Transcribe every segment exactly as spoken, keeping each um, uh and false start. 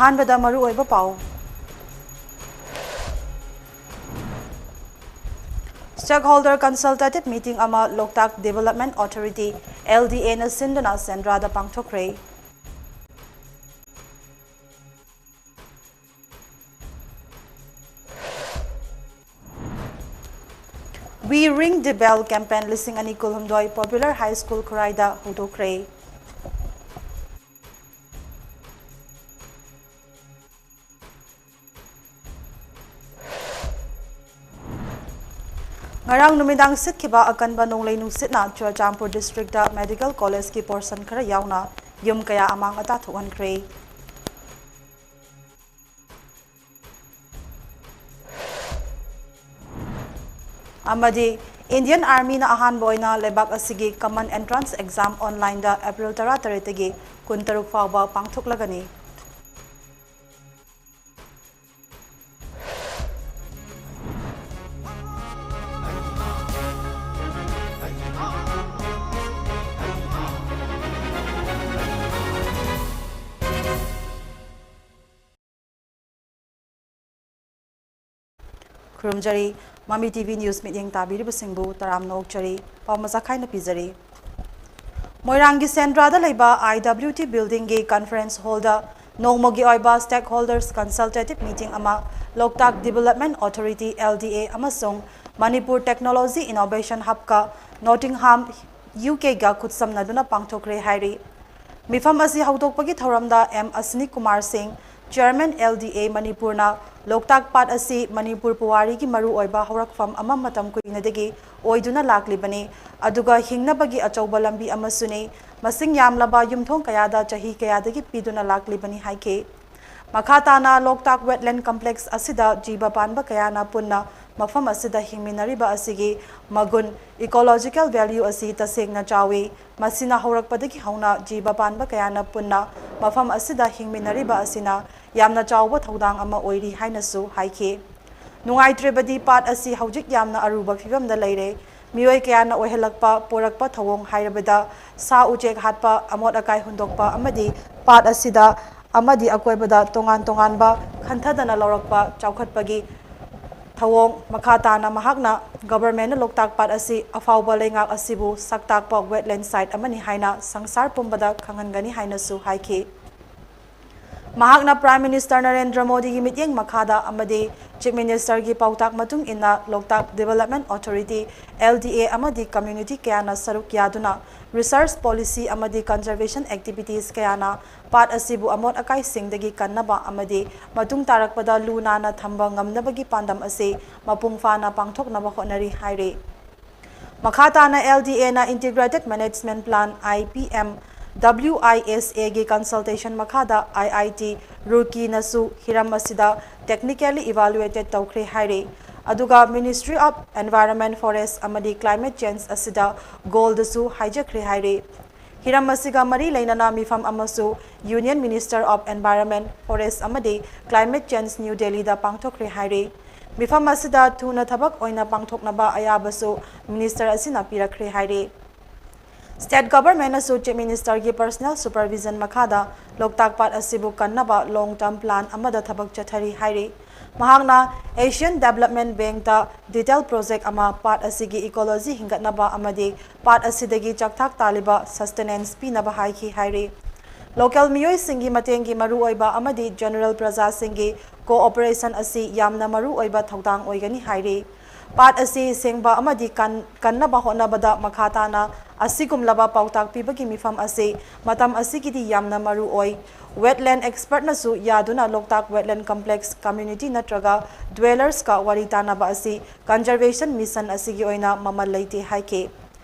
ꯑꯍꯥꯟꯕꯗ ꯃꯔꯨꯑꯣꯏꯕ ꯄꯥꯎ꯫ Stakeholder Consultative Meeting ꯑꯃ ꯂꯣꯛꯇꯥꯛ Development Authority, L D A ꯅ ꯁꯤꯟꯗꯨꯅ ꯁꯦꯟꯗ꯭ꯔꯥꯗ ꯄꯥꯡꯊꯣꯛꯈ꯭ꯔꯦ꯫ We Ring the Bell campaign ꯂꯤꯁꯤꯡ ꯑꯅꯤ ꯀꯨꯟꯍꯨꯝꯗꯣꯏ Popular High School ꯈꯨꯔꯥꯏꯗ ꯍꯧꯗꯣꯛꯈ꯭ꯔꯦ꯫ ꯉꯔꯥꯡ ꯅꯨꯃꯤꯗꯥꯡ ꯁꯤꯠꯈꯤꯕ ꯑꯀꯟꯕ ꯅꯣꯡꯂꯩ ꯅꯨꯡꯁꯤꯠꯅ ꯆꯨꯔꯆꯥꯟꯄꯨꯔ district ꯇ medical college ꯀꯤ portion ꯈꯔ ꯌꯥꯎꯅ ꯌꯨꯝ ꯀꯌꯥ ꯑꯃꯥꯡ ꯑꯇꯥ ꯊꯣꯛꯍꯟꯈ꯭ꯔꯦ꯫ ꯑꯃꯗꯤ Indian Army ꯅ ꯑꯍꯥꯟꯕ ꯑꯣꯏꯅ ꯂꯩꯕꯥꯛ ꯑꯁꯤꯒꯤ Common Entrance Exam online ꯗ April ꯇꯔꯥꯇꯔꯦꯠꯇꯒꯤ ꯀꯨꯟꯇꯔꯨꯛ ꯐꯥꯎꯕ ꯄꯥꯡꯊꯣꯛꯂꯒꯅꯤ꯫ ꯈꯨꯔꯨꯝꯖꯔꯤ꯫ ꯃꯃꯤ T V news ꯃꯤꯠꯌꯦꯡ ꯇꯥꯕꯤꯔꯤꯕꯁꯤꯡꯕꯨ ꯇꯔꯥꯝꯅ ꯑꯣꯛꯆꯔꯤ꯫ ꯄꯥꯎ ꯃꯆꯥ ꯈꯥꯏꯅ ꯄꯤꯖꯔꯤ꯫ ꯃꯣꯏꯔꯥꯡꯒꯤ ꯁꯦꯟꯗ꯭ꯔꯥꯗ ꯂꯩꯕ I W T building ꯒꯤ conference hall ꯗ ꯅꯣꯡꯃꯒꯤ ꯑꯣꯏꯕ Stakeholders Consultative Meeting ꯑꯃ ꯂꯣꯛꯇꯥꯛ Development Authority, L D A, ꯑꯃꯁꯨꯡ Manipur Technology Innovation Hub ꯀ Nottingham, U K ꯒ ꯈꯨꯠꯁꯝꯅꯗꯨꯅ ꯄꯥꯡꯊꯣꯛꯈ꯭ꯔꯦ ꯍꯥꯏꯔꯤ꯫ ꯃꯤꯐꯝ ꯑꯁꯤ ꯍꯧꯗꯣꯛꯄꯒꯤ ꯊꯧꯔꯝꯗ M ꯑꯁ꯭ꯋꯤꯅꯤ ꯀꯨꯃꯥꯔ ꯁꯤꯡ, Chairman, L D A, ꯃꯅꯤꯄꯨꯔꯅ ꯂꯣꯛꯇꯥꯛ ꯄꯥꯠ ꯑꯁꯤ ꯃꯅꯤꯄꯨꯔ ꯄꯨꯋꯥꯔꯤꯒꯤ ꯃꯔꯨꯑꯣꯏꯕ ꯍꯧꯔꯛꯐꯝ ꯑꯃ ꯃꯇꯝ ꯀꯨꯏꯅꯗꯒꯤ ꯑꯣꯏꯗꯨꯅ ꯂꯥꯛꯂꯤꯕꯅꯤ, ꯑꯗꯨꯒ ꯍꯤꯡꯅꯕꯒꯤ ꯑꯆꯧꯕ ꯂꯝꯕꯤ ꯑꯃꯁꯨꯅꯤ, ꯃꯁꯤꯡ ꯌꯥꯝꯂꯕ ꯌꯨꯝꯊꯣꯡ ꯀꯌꯥꯗ ꯆꯍꯤ ꯀꯌꯥꯗꯒꯤ ꯄꯤꯗꯨꯅ ꯂꯥꯛꯂꯤꯕꯅꯤ ꯍꯥꯏꯈꯤ꯫ ꯃꯈꯥ ꯇꯥꯅ ꯂꯣꯛꯇꯥꯛ Wetland Complex ꯑꯁꯤꯗ ꯖꯤꯕ ꯄꯥꯟꯕ ꯀꯌꯥꯅ ꯄꯨꯟꯅ ꯃꯐꯝ ꯑꯁꯤꯗ ꯍꯤꯡꯃꯤꯟꯅꯔꯤꯕ ꯑꯁꯤꯒꯤ ꯃꯒꯨꯟ, ecological value ꯑꯁꯤ ꯇꯁꯦꯡꯅ ꯆꯥꯎꯏ꯫ ꯃꯁꯤꯅ ꯍꯧꯔꯛꯄꯗꯒꯤ ꯍꯧꯅ ꯖꯤꯕ ꯄꯥꯟꯕ ꯀꯌꯥꯅ ꯄꯨꯟꯅ ꯃꯐꯝ ꯑꯁꯤꯗ ꯍꯤꯡꯃꯤꯟꯅꯔꯤꯕ ꯑꯁꯤꯅ ꯌꯥꯝꯅ ꯆꯥꯎꯕ ꯊꯧꯗꯥꯡ ꯑꯃ ꯑꯣꯏꯔꯤ ꯍꯥꯏꯅꯁꯨ ꯍꯥꯏꯈꯤ꯫ ꯅꯨꯡꯉꯥꯏꯇ꯭ꯔꯕꯗꯤ ꯄꯥꯠ ꯑꯁꯤ ꯍꯧꯖꯤꯛ ꯌꯥꯝꯅ ꯑꯔꯨꯕ ꯐꯤꯕꯝꯗ ꯂꯩꯔꯦ꯫ ꯃꯤꯑꯣꯏ ꯀꯌꯥꯅ ꯑꯣꯏꯍꯜꯂꯛꯄ, ꯄꯣꯔꯛꯄ ꯊꯧꯑꯣꯡ ꯍꯥꯏꯔꯕꯗ ꯁꯥ ꯎꯆꯦꯛ ꯍꯥꯠꯄ, ꯑꯃꯣꯠ ꯑꯀꯥꯏ ꯍꯨꯟꯗꯣꯛꯄ ꯑꯃꯗꯤ ꯄꯥꯠ ꯑꯁꯤꯗ ꯑꯃꯗꯤ ꯑꯀꯣꯏꯕꯗ ꯇꯣꯉꯥꯟ ꯇꯣꯉꯥꯟꯕ ꯈꯟꯊꯗꯅ ꯂꯧꯔꯛꯄ ꯆꯥꯎꯈꯠꯄꯒꯤ ꯊꯧꯑꯣꯡ꯫ ꯃꯈꯥ ꯇꯥꯅ ꯃꯍꯥꯛꯅ ꯒꯚꯔꯟꯃꯦꯟꯠꯅ ꯂꯣꯛꯇꯥꯛ ꯄꯥꯠ ꯑꯁꯤ ꯑꯐꯥꯎꯕ ꯂꯩꯉꯥꯛ ꯑꯁꯤꯕꯨ ꯁꯛ ꯇꯥꯛꯄ ꯋꯦꯠꯂꯦꯟ ꯁꯥꯏꯠ ꯑꯃꯅꯤ ꯍꯥꯏꯅ ꯁꯪꯁꯥꯔ ꯄꯨꯝꯕꯗ ꯈꯪꯍꯟꯒꯅꯤ ꯍꯥꯏꯅꯁꯨ ꯍꯥꯏꯈꯤ꯫ ꯃꯍꯥꯛꯅ ꯄ꯭ꯔꯥꯏꯝ ꯃꯤꯅꯤꯁꯇꯔ ꯅꯔꯦꯟꯗ꯭ꯔ ꯃꯣꯗꯤꯒꯤ ꯃꯤꯠꯌꯦꯡ ꯃꯈꯥꯗ ꯑꯃꯗꯤ ꯆꯤꯐ ꯃꯤꯅꯤꯁꯇꯔꯒꯤ ꯄꯥꯎꯇꯥꯛ ꯃꯇꯨꯡ ꯏꯟꯅ Loktak development authority, L D A, ꯑꯃꯗꯤ ꯀꯝꯃ꯭ꯌꯨꯅꯤꯇꯤ ꯀꯌꯥꯅ ꯁꯔꯨꯛ ꯌꯥꯗꯨꯅ ꯔꯤꯁꯔꯆ, ꯄꯣꯂꯤꯁꯤ ꯑꯃꯗꯤ ꯀꯟꯖꯔꯕꯦꯁꯟ ꯑꯦꯛꯇꯤꯚꯤꯇꯤꯁ ꯀꯌꯥꯅ ꯄꯥꯠ ꯑꯁꯤꯕꯨ ꯑꯃꯣꯠ ꯑꯀꯥꯏꯁꯤꯡꯗꯒꯤ ꯀꯟꯅꯕ ꯑꯃꯗꯤ ꯃꯇꯨꯡ ꯇꯥꯔꯛꯄꯗ ꯂꯨ ꯅꯥꯟꯅ ꯊꯝꯕ ꯉꯝꯅꯕꯒꯤ ꯄꯥꯟꯗꯝ ꯑꯁꯤ ꯃꯄꯨꯡ ꯐꯥꯅ ꯄꯥꯡꯊꯣꯛꯅꯕ ꯍꯣꯠꯅꯔꯤ ꯍꯥꯏꯔꯤ꯫ ꯃꯈꯥ ꯇꯥꯅ L D Aꯅ Integrated Management Plan, I P M, W I S Aꯒꯤ consultation ꯃꯈꯥꯗ I I T Roorkeeꯅꯁꯨ ꯍꯤꯔꯝ ꯑꯁꯤꯗ technically evaluated ꯇꯧꯈ꯭ꯔꯦ ꯍꯥꯏꯔꯤ꯫ ꯑꯗꯨꯒ Ministry of Environment, Forest ꯑꯃꯗꯤ Climate Change ꯑꯁꯤꯗ ꯒꯣꯜꯗꯁꯨ ꯍꯥꯏꯖꯈ꯭ꯔꯦ ꯍꯥꯏꯔꯤ꯫ ꯍꯤꯔꯝ ꯑꯁꯤꯒ ꯃꯔꯤ ꯂꯩꯅꯅ ꯃꯤꯐꯝ ꯑꯃꯁꯨ Union Minister of Environment, Forest ꯑꯃꯗꯤ Climate Change ꯅ꯭ꯌꯨ ꯗꯦꯜꯂꯤꯗ ꯄꯥꯡꯊꯣꯛꯈ꯭ꯔꯦ ꯍꯥꯏꯔꯤ꯫ ꯃꯤꯐꯝ ꯑꯁꯤꯗ ꯊꯨꯅ ꯊꯕꯛ ꯑꯣꯏꯅ ꯄꯥꯡꯊꯣꯛꯅꯕ ꯑꯌꯥꯕꯁꯨ ꯃꯤꯅꯤꯁꯇꯔ ꯑꯁꯤꯅ ꯄꯤꯔꯛꯈ꯭ꯔꯦ ꯍꯥꯏꯔꯤ꯫ ꯁ꯭ꯇꯦꯠ ꯒꯚꯔꯟꯃꯦꯟꯠꯅꯁꯨ ꯆꯤꯐ ꯃꯤꯅꯤꯁꯇꯔꯒꯤ personal supervision ꯃꯈꯥꯗ ꯂꯣꯛꯇꯥꯛ ꯄꯥꯠ ꯑꯁꯤꯕꯨ ꯀꯟꯅꯕ long term plan ꯑꯃꯗ ꯊꯕꯛ ꯆꯠꯊꯔꯤ ꯍꯥꯏꯔꯤ꯫ ꯃꯍꯥꯛꯅ Asian Development Bankꯇ detail project ꯑꯃ ꯄꯥꯠ ꯑꯁꯤꯒꯤ ecology ꯍꯤꯡꯒꯠꯅꯕ ꯑꯃꯗꯤ ꯄꯥꯠ ꯑꯁꯤꯗꯒꯤ ꯆꯥꯛꯊꯥꯛ ꯇꯥꯜꯂꯤꯕ sustenance ꯄꯤꯅꯕ ꯍꯥꯏꯈꯤ ꯍꯥꯏꯔꯤ꯫ ꯂꯣꯀꯦꯜ ꯃꯤꯑꯣꯏꯁꯤꯡꯒꯤ ꯃꯇꯦꯡꯒꯤ ꯃꯔꯨꯑꯣꯏꯕ ꯑꯃꯗꯤ general ꯄ꯭ꯔꯖꯥꯁꯤꯡꯒꯤ cooperation ꯑꯁꯤ ꯌꯥꯝꯅ ꯃꯔꯨꯑꯣꯏꯕ ꯊꯧꯗꯥꯡ ꯑꯣꯏꯒꯅꯤ ꯍꯥꯏꯔꯤ꯫ ꯄꯥꯠ ꯑꯁꯤ ꯁꯦꯡꯕ ꯑꯃꯗꯤ ꯀꯟ-, ꯀꯟꯅꯕ ꯍꯣꯠꯅꯕꯗ ꯃꯈꯥ ꯇꯥꯅ ꯑꯁꯤꯒꯨꯝꯂꯕ ꯄꯥꯎꯇꯥꯛ ꯄꯤꯕꯒꯤ ꯃꯤꯐꯝ ꯑꯁꯤ ꯃꯇꯝ ꯑꯁꯤꯒꯤꯗꯤ ꯌꯥꯝꯅ ꯃꯔꯨ ꯑꯣꯏ꯫ Wetland expertꯅꯁꯨ ꯌꯥꯗꯨꯅ ꯂꯣꯛꯇꯥꯛ wetland complex community ꯅꯠꯇ꯭ꯔꯒ dwellersꯀ ꯋꯥꯔꯤ ꯇꯥꯅꯕ ꯑꯁꯤ conservation mission ꯑꯁꯤꯒꯤ ꯑꯣꯏꯅ ꯃꯃꯜ ꯂꯩꯇꯦ ꯍꯥꯏꯈꯤ꯫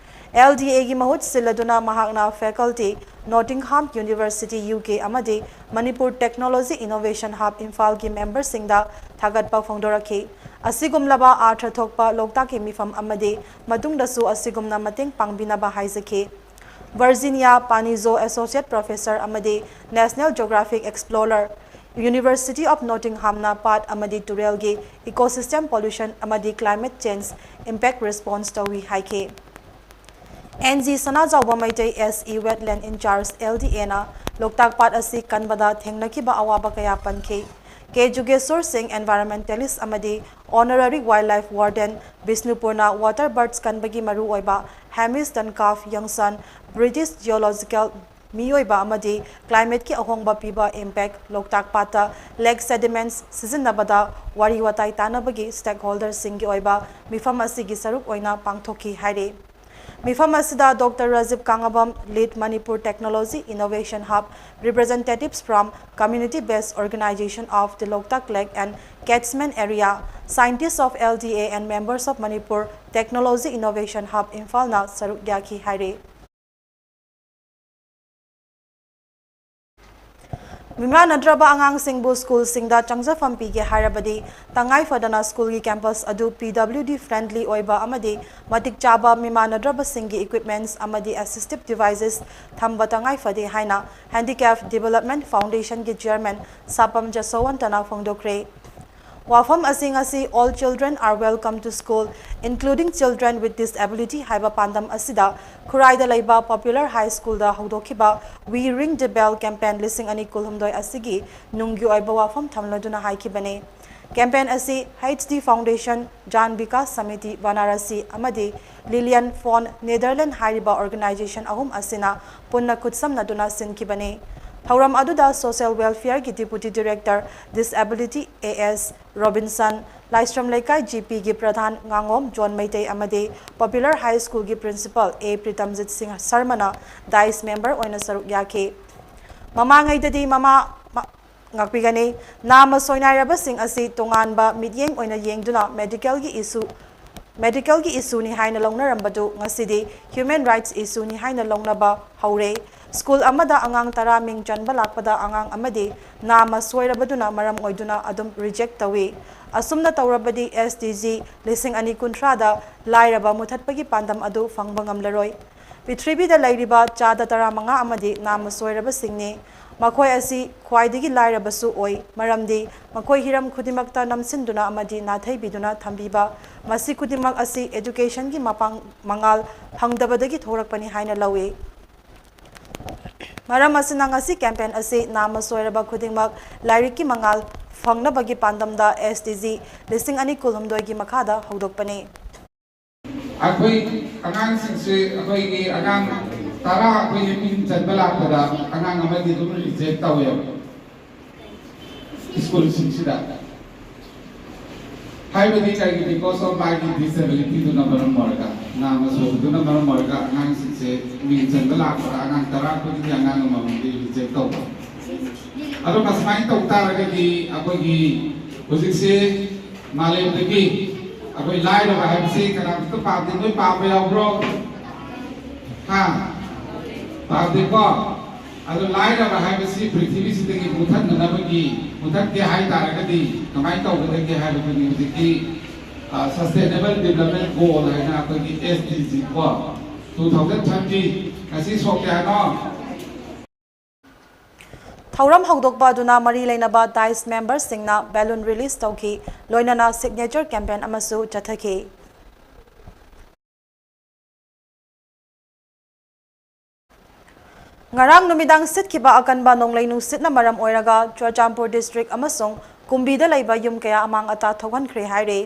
L D Aꯒꯤ ꯃꯍꯨꯠ ꯁꯤꯜꯂꯗꯨꯅ ꯃꯍꯥꯛꯅ faculty, Nottingham University, U K ꯑꯃꯗꯤ Manipur Technology Innovation Hub ꯏꯝꯐꯥꯜꯒꯤ ꯃꯦꯝꯕꯔꯁꯤꯡꯗ ꯊꯥꯒꯠꯄ ꯐꯣꯡꯗꯣꯔꯛꯈꯤ꯫ ꯑꯁꯤꯒꯨꯝꯂꯕ ꯑꯥꯔꯊ ꯊꯣꯛꯄ ꯂꯣꯛꯇꯥꯛꯀꯤ ꯃꯤꯐꯝ ꯑꯃꯗꯤ ꯃꯇꯨꯡꯗꯁꯨ ꯑꯁꯤꯒꯨꯝꯅ ꯃꯇꯦꯡ ꯄꯥꯡꯕꯤꯅꯕ ꯍꯥꯏꯖꯈꯤ꯫ Virginia Panizo, Associate Professor ꯑꯃꯗꯤ National Geographic Explorer, University of Nottinghamꯅ ꯄꯥꯠ ꯑꯃꯗꯤ ꯇꯨꯔꯦꯜꯒꯤ ecosystem pollution ꯑꯃꯗꯤ climate change impact response ꯇꯧꯏ ꯍꯥꯏꯈꯤ꯫ N G Sanajaoba Meitei, S E Wetland in Charge, L D ꯑꯦꯅ ꯂꯣꯛꯇꯥꯛ ꯄꯥꯠ ꯑꯁꯤ ꯀꯟꯕꯗ ꯊꯦꯡꯅꯈꯤꯕ ꯑꯋꯥꯕ ꯀꯌꯥ ꯄꯟꯈꯤ꯫ ꯀꯦ ꯖꯨꯒꯦꯁꯣꯔ ꯁꯤꯡ, environmentalist ꯑꯃꯗꯤ Honorary Wildlife Warden, ꯕꯤꯁꯅꯨꯄꯨꯔꯅ water birds ꯀꯟꯕꯒꯤ ꯃꯔꯨꯑꯣꯏꯕ, ꯍꯦꯃꯤꯁ ꯗꯟꯀꯥꯐ ꯌꯪꯁꯟ, British geological ꯃꯤꯑꯣꯏꯕ ꯑꯃꯗꯤ climateꯀꯤ ꯑꯍꯣꯡꯕ ꯄꯤꯕ impact, ꯂꯣꯛꯇꯥꯛ ꯄꯥꯠꯇ lake sediments ꯁꯤꯖꯤꯟꯅꯕꯗ ꯋꯥꯔꯤ ꯋꯥꯇꯥꯏ ꯇꯥꯅꯕꯒꯤ stakeholderꯁꯤꯡꯒꯤ ꯑꯣꯏꯕ ꯃꯤꯐꯝ ꯑꯁꯤꯒꯤ ꯁꯔꯨꯛ ꯑꯣꯏꯅ ꯄꯥꯡꯊꯣꯛꯈꯤ ꯍꯥꯏꯔꯤ꯫ ꯃꯤꯐꯝ ꯑꯁꯤꯗ doctor Rajiv ꯀꯥꯡꯉꯕꯝ, lead Manipur Technology Innovation Hub, representatives from community based organization of the Loktak Lake and catchment area, scientists of L D A and members of Manipur Technology Innovation Hub ꯏꯝꯐꯥꯜꯅ ꯁꯔꯨꯛ ꯌꯥꯈꯤ ꯍꯥꯏꯔꯤ꯫ ꯃꯤꯃꯥꯟꯅꯗ꯭ꯔꯕ ꯑꯉꯥꯡꯁꯤꯡꯕꯨ ꯁ꯭ꯀꯨꯜꯁꯤꯡꯗ ꯆꯪꯖꯐꯝ ꯄꯤꯒꯦ ꯍꯥꯏꯔꯕꯗꯤ, ꯇꯉꯥꯏ ꯐꯗꯅ ꯁ꯭ꯀꯨꯜꯒꯤ campus ꯑꯗꯨ P W D friendly ꯑꯣꯏꯕ ꯑꯃꯗꯤ ꯃꯇꯤꯛ ꯆꯥꯕ ꯃꯤꯃꯥꯟꯅꯗ꯭ꯔꯕꯁꯤꯡꯒꯤ equipments ꯑꯃꯗꯤ assistive devices ꯊꯝꯕ ꯇꯉꯥꯏ ꯐꯗꯦ ꯍꯥꯏꯅ Handicap Development Foundationꯒꯤ chairman ꯁꯥꯄꯝ ꯖꯁꯣꯋꯟꯇꯅ ꯐꯣꯡꯗꯣꯛꯈ꯭ꯔꯦ꯫ ꯋꯥꯐꯝ ꯑꯁꯤ ꯉꯁꯤ All Children Are Welcome to School, Including Children with Disability ꯍꯥꯏꯕ ꯄꯥꯟꯗꯝ ꯑꯁꯤꯗ ꯈꯨꯔꯥꯏꯗ ꯂꯩꯕ Popular High Schoolꯗ ꯍꯧꯗꯣꯛꯈꯤꯕ We Ring the Bell campaign ꯂꯤꯁꯤꯡ ꯑꯅꯤ ꯀꯨꯟꯍꯨꯝꯗꯣꯏ ꯑꯁꯤꯒꯤ ꯅꯨꯡꯒꯤ ꯑꯣꯏꯕ ꯋꯥꯐꯝ ꯊꯝꯂꯗꯨꯅ ꯍꯥꯏꯈꯤꯕꯅꯤ꯫ Campaign ꯑꯁꯤ H D Foundation, Jan Vikas Samiti Varanasi ꯑꯃꯗꯤ Lilian Fond Netherlands ꯍꯥꯏꯔꯤꯕ organization ꯑꯍꯨꯝ ꯑꯁꯤꯅ ꯄꯨꯟꯅ ꯈꯨꯠꯁꯝꯅꯗꯨꯅ ꯁꯤꯟꯈꯤꯕꯅꯤ꯫ ꯊꯧꯔꯝ ꯑꯗꯨꯗ Social Welfareꯒꯤ Deputy Director, Disability A S Robinson, ꯂꯥꯏꯁ꯭ꯔꯝ ꯂꯩꯀꯥꯏ G Pꯒꯤ ꯄ꯭ꯔꯙꯥꯟ ꯉꯥꯉꯣꯝ ꯖꯣꯟ ꯃꯩꯇꯩ ꯑꯃꯗꯤ Popular High Schoolꯒꯤ principal A ꯄ꯭ꯔꯤꯇꯝꯖꯤꯠ Singh ꯁꯔꯃꯅ dais member ꯑꯣꯏꯅ ꯁꯔꯨꯛ ꯌꯥꯈꯤ꯫ ꯃꯃꯥꯉꯩꯗꯗꯤ ꯃꯃꯥ ꯃ-, ꯉꯥꯛꯄꯤꯒꯅꯤ꯫ ꯅꯥꯃ ꯁꯣꯏꯅꯥꯏꯔꯕꯁꯤꯡ ꯑꯁꯤ ꯇꯣꯉꯥꯟꯕ ꯃꯤꯠꯌꯦꯡ ꯑꯣꯏꯅ ꯌꯦꯡꯗꯨꯅ medicalꯒꯤ issue, medicalꯒꯤ issueꯅꯤ ꯍꯥꯏꯅ ꯂꯧꯅꯔꯝꯕꯗꯨ ꯉꯁꯤꯗꯤ human rights issueꯅꯤ ꯍꯥꯏꯅ ꯂꯧꯅꯕ ꯍꯧꯔꯦ꯫ ꯁ꯭ꯀꯨꯜ ꯑꯃꯗ ꯑꯉꯥꯡ ꯇꯔꯥ ꯃꯤꯡ ꯆꯟꯕ ꯂꯥꯛꯄꯗ ꯑꯉꯥꯡ ꯑꯃꯗꯤ ꯅꯥꯃ ꯁꯣꯏꯔꯕꯗꯨꯅ ꯃꯔꯝ ꯑꯣꯏꯗꯨꯅ ꯑꯗꯨꯝ reject ꯇꯧꯏ꯫ ꯑꯁꯨꯝꯅ ꯇꯧꯔꯕꯗꯤ S D G ꯂꯤꯁꯤꯡ ꯑꯅꯤ ꯀꯨꯟꯊ꯭ꯔꯥꯗ ꯂꯥꯏꯔꯕ ꯃꯨꯊꯠꯄꯒꯤ ꯄꯥꯟꯗꯝ ꯑꯗꯨ ꯐꯪꯕ ꯉꯝꯂꯔꯣꯏ꯫ ꯄ꯭ꯔꯤꯊꯤꯕꯤꯗ ꯂꯩꯔꯤꯕ ꯆꯥꯗ ꯇꯔꯥꯃꯉꯥ ꯑꯃꯗꯤ ꯅꯥꯃ ꯁꯣꯏꯔꯕꯁꯤꯡꯅꯤ꯫ ꯃꯈꯣꯏ ꯑꯁꯤ ꯈ꯭ꯋꯥꯏꯗꯒꯤ ꯂꯥꯏꯔꯕꯁꯨ ꯑꯣꯏ, ꯃꯔꯝꯗꯤ ꯃꯈꯣꯏ ꯍꯤꯔꯝ ꯈꯨꯗꯤꯡꯃꯛꯇ ꯅꯝꯁꯤꯟꯗꯨꯅ ꯑꯃꯗꯤ ꯅꯥꯊꯩꯕꯤꯗꯨꯅ ꯊꯝꯕꯤꯕ, ꯃꯁꯤ ꯈꯨꯗꯤꯡꯃꯛ ꯑꯁꯤ educationꯒꯤ ꯃꯄꯥꯡ ꯃꯉꯥꯜ ꯐꯪꯗꯕꯗꯒꯤ ꯊꯣꯔꯛꯄꯅꯤ ꯍꯥꯏꯅ ꯂꯧꯏ꯫ ꯃꯔꯝ ꯑꯁꯤꯅ ꯉꯁꯤ campaign ꯑꯁꯤ ꯅꯥꯃ ꯁꯣꯏꯔꯕ ꯈꯨꯗꯤꯡꯃꯛ ꯂꯥꯏꯔꯤꯛꯀꯤ ꯃꯉꯥꯜ ꯐꯪꯅꯕꯒꯤ ꯄꯥꯟꯗꯝꯗ S D G ꯂꯤꯁꯤꯡ ꯑꯅꯤ ꯀꯨꯟꯍꯨꯝꯗꯣꯏꯒꯤ ꯃꯈꯥꯗ ꯍꯧꯗꯣꯛꯄꯅꯤ꯫ ꯑꯩꯈꯣꯏ ꯑꯉꯥꯡꯁꯤꯡꯁꯦ, ꯑꯩꯈꯣꯏꯒꯤ ꯑꯉꯥꯡ ꯇꯔꯥ ꯑꯩꯈꯣꯏꯒꯤ ꯃꯤꯡ ꯆꯟꯕ ꯂꯥꯛꯄꯗ ꯑꯉꯥꯡ ꯑꯃꯗꯤ ꯑꯗꯨꯝ reject ꯇꯧꯋꯦꯕ ꯁ꯭ꯀꯨꯜꯁꯤꯡꯁꯤꯗ꯫ ꯍꯥꯏꯕꯗꯤ ꯀꯔꯤꯒꯤ? Because of ꯃꯥꯒꯤ disabilityꯗꯨꯅ ꯃꯔꯝ ꯑꯣꯏꯔꯒ, ꯅꯥꯃ ꯁꯣꯏꯕꯗꯨꯅ ꯃꯔꯝ ꯑꯣꯏꯔꯒ ꯑꯉꯥꯡꯁꯤꯡꯁꯦ ꯃꯤꯡ ꯆꯟꯕ ꯂꯥꯛꯄꯗ ꯑꯉꯥꯡ ꯇꯔꯥ ꯈꯨꯗꯤꯡꯒꯤ ꯑꯉꯥꯡ ꯑꯃꯃꯝꯗꯤ reject ꯇꯧꯕ꯫ ꯑꯗꯣ ꯃꯁꯨꯃꯥꯏꯅ ꯇꯧ ꯇꯥꯔꯒꯗꯤ ꯑꯩꯈꯣꯏꯒꯤ ꯍꯧꯖꯤꯛꯁꯦ ꯃꯥꯂꯦꯝꯗꯒꯤ ꯑꯩꯈꯣꯏ ꯂꯥꯏꯔꯕ ꯍꯥꯏꯕꯁꯤ ꯀꯅꯥꯝꯇ ꯄꯥꯝꯗꯦ꯫ ꯅꯣꯏ ꯄꯥꯝꯕ ꯌꯥꯎꯕ꯭ꯔꯣ? ꯍꯥ? ꯄꯥꯝꯗꯦꯀꯣ? ꯑꯗꯣ ꯂꯥꯏꯔꯕ ꯍꯥꯏꯕꯁꯤ ꯄ꯭ꯔꯤꯊꯤꯕꯤꯁꯤꯗꯒꯤ ꯃꯨꯊꯠꯅꯅꯕꯒꯤ, ꯃꯨꯊꯠꯀꯦ ꯍꯥꯏ ꯇꯥꯔꯒꯗꯤ ꯀꯃꯥꯏꯅ ꯇꯧꯒꯗꯒꯦ ꯍꯥꯏꯕꯗꯨꯅꯤ ꯍꯧꯖꯤꯛꯀꯤ, ꯑ, Sustainable Development Goal ꯍꯥꯏꯅ ꯑꯩꯈꯣꯏꯒꯤ S D G ꯀꯣ, two thousand thirty, ꯉꯁꯤ ꯁꯣꯛ ꯀꯌꯥꯅꯣ? ꯊꯧꯔꯝ ꯍꯧꯗꯣꯛꯄ ꯑꯗꯨꯅ ꯃꯔꯤ ꯂꯩꯅꯕ ꯗꯥꯏꯁ ꯃꯦꯝꯕꯔꯁꯤꯡꯅ balloon release ꯇꯧꯈꯤ, ꯂꯣꯏꯅꯅ signature campaign ꯑꯃꯁꯨ ꯆꯠꯊꯈꯤ꯫ ꯉꯔꯥꯡ ꯅꯨꯃꯤꯗꯥꯡ ꯁꯤꯠꯈꯤꯕ ꯑꯀꯟꯕ ꯅꯣꯡꯂꯩ ꯅꯨꯡꯁꯤꯠꯅ ꯃꯔꯝ ꯑꯣꯏꯔꯒ ꯆꯨꯔꯆꯥꯟꯄꯨꯔ district ꯑꯃꯁꯨꯡ ꯀꯨꯝꯕꯤꯗ ꯂꯩꯕ ꯌꯨꯝ ꯀꯌꯥ ꯑꯃꯥꯡ ꯑꯇꯥ ꯊꯣꯛꯍꯟꯈ꯭ꯔꯦ ꯍꯥꯏꯔꯤ꯫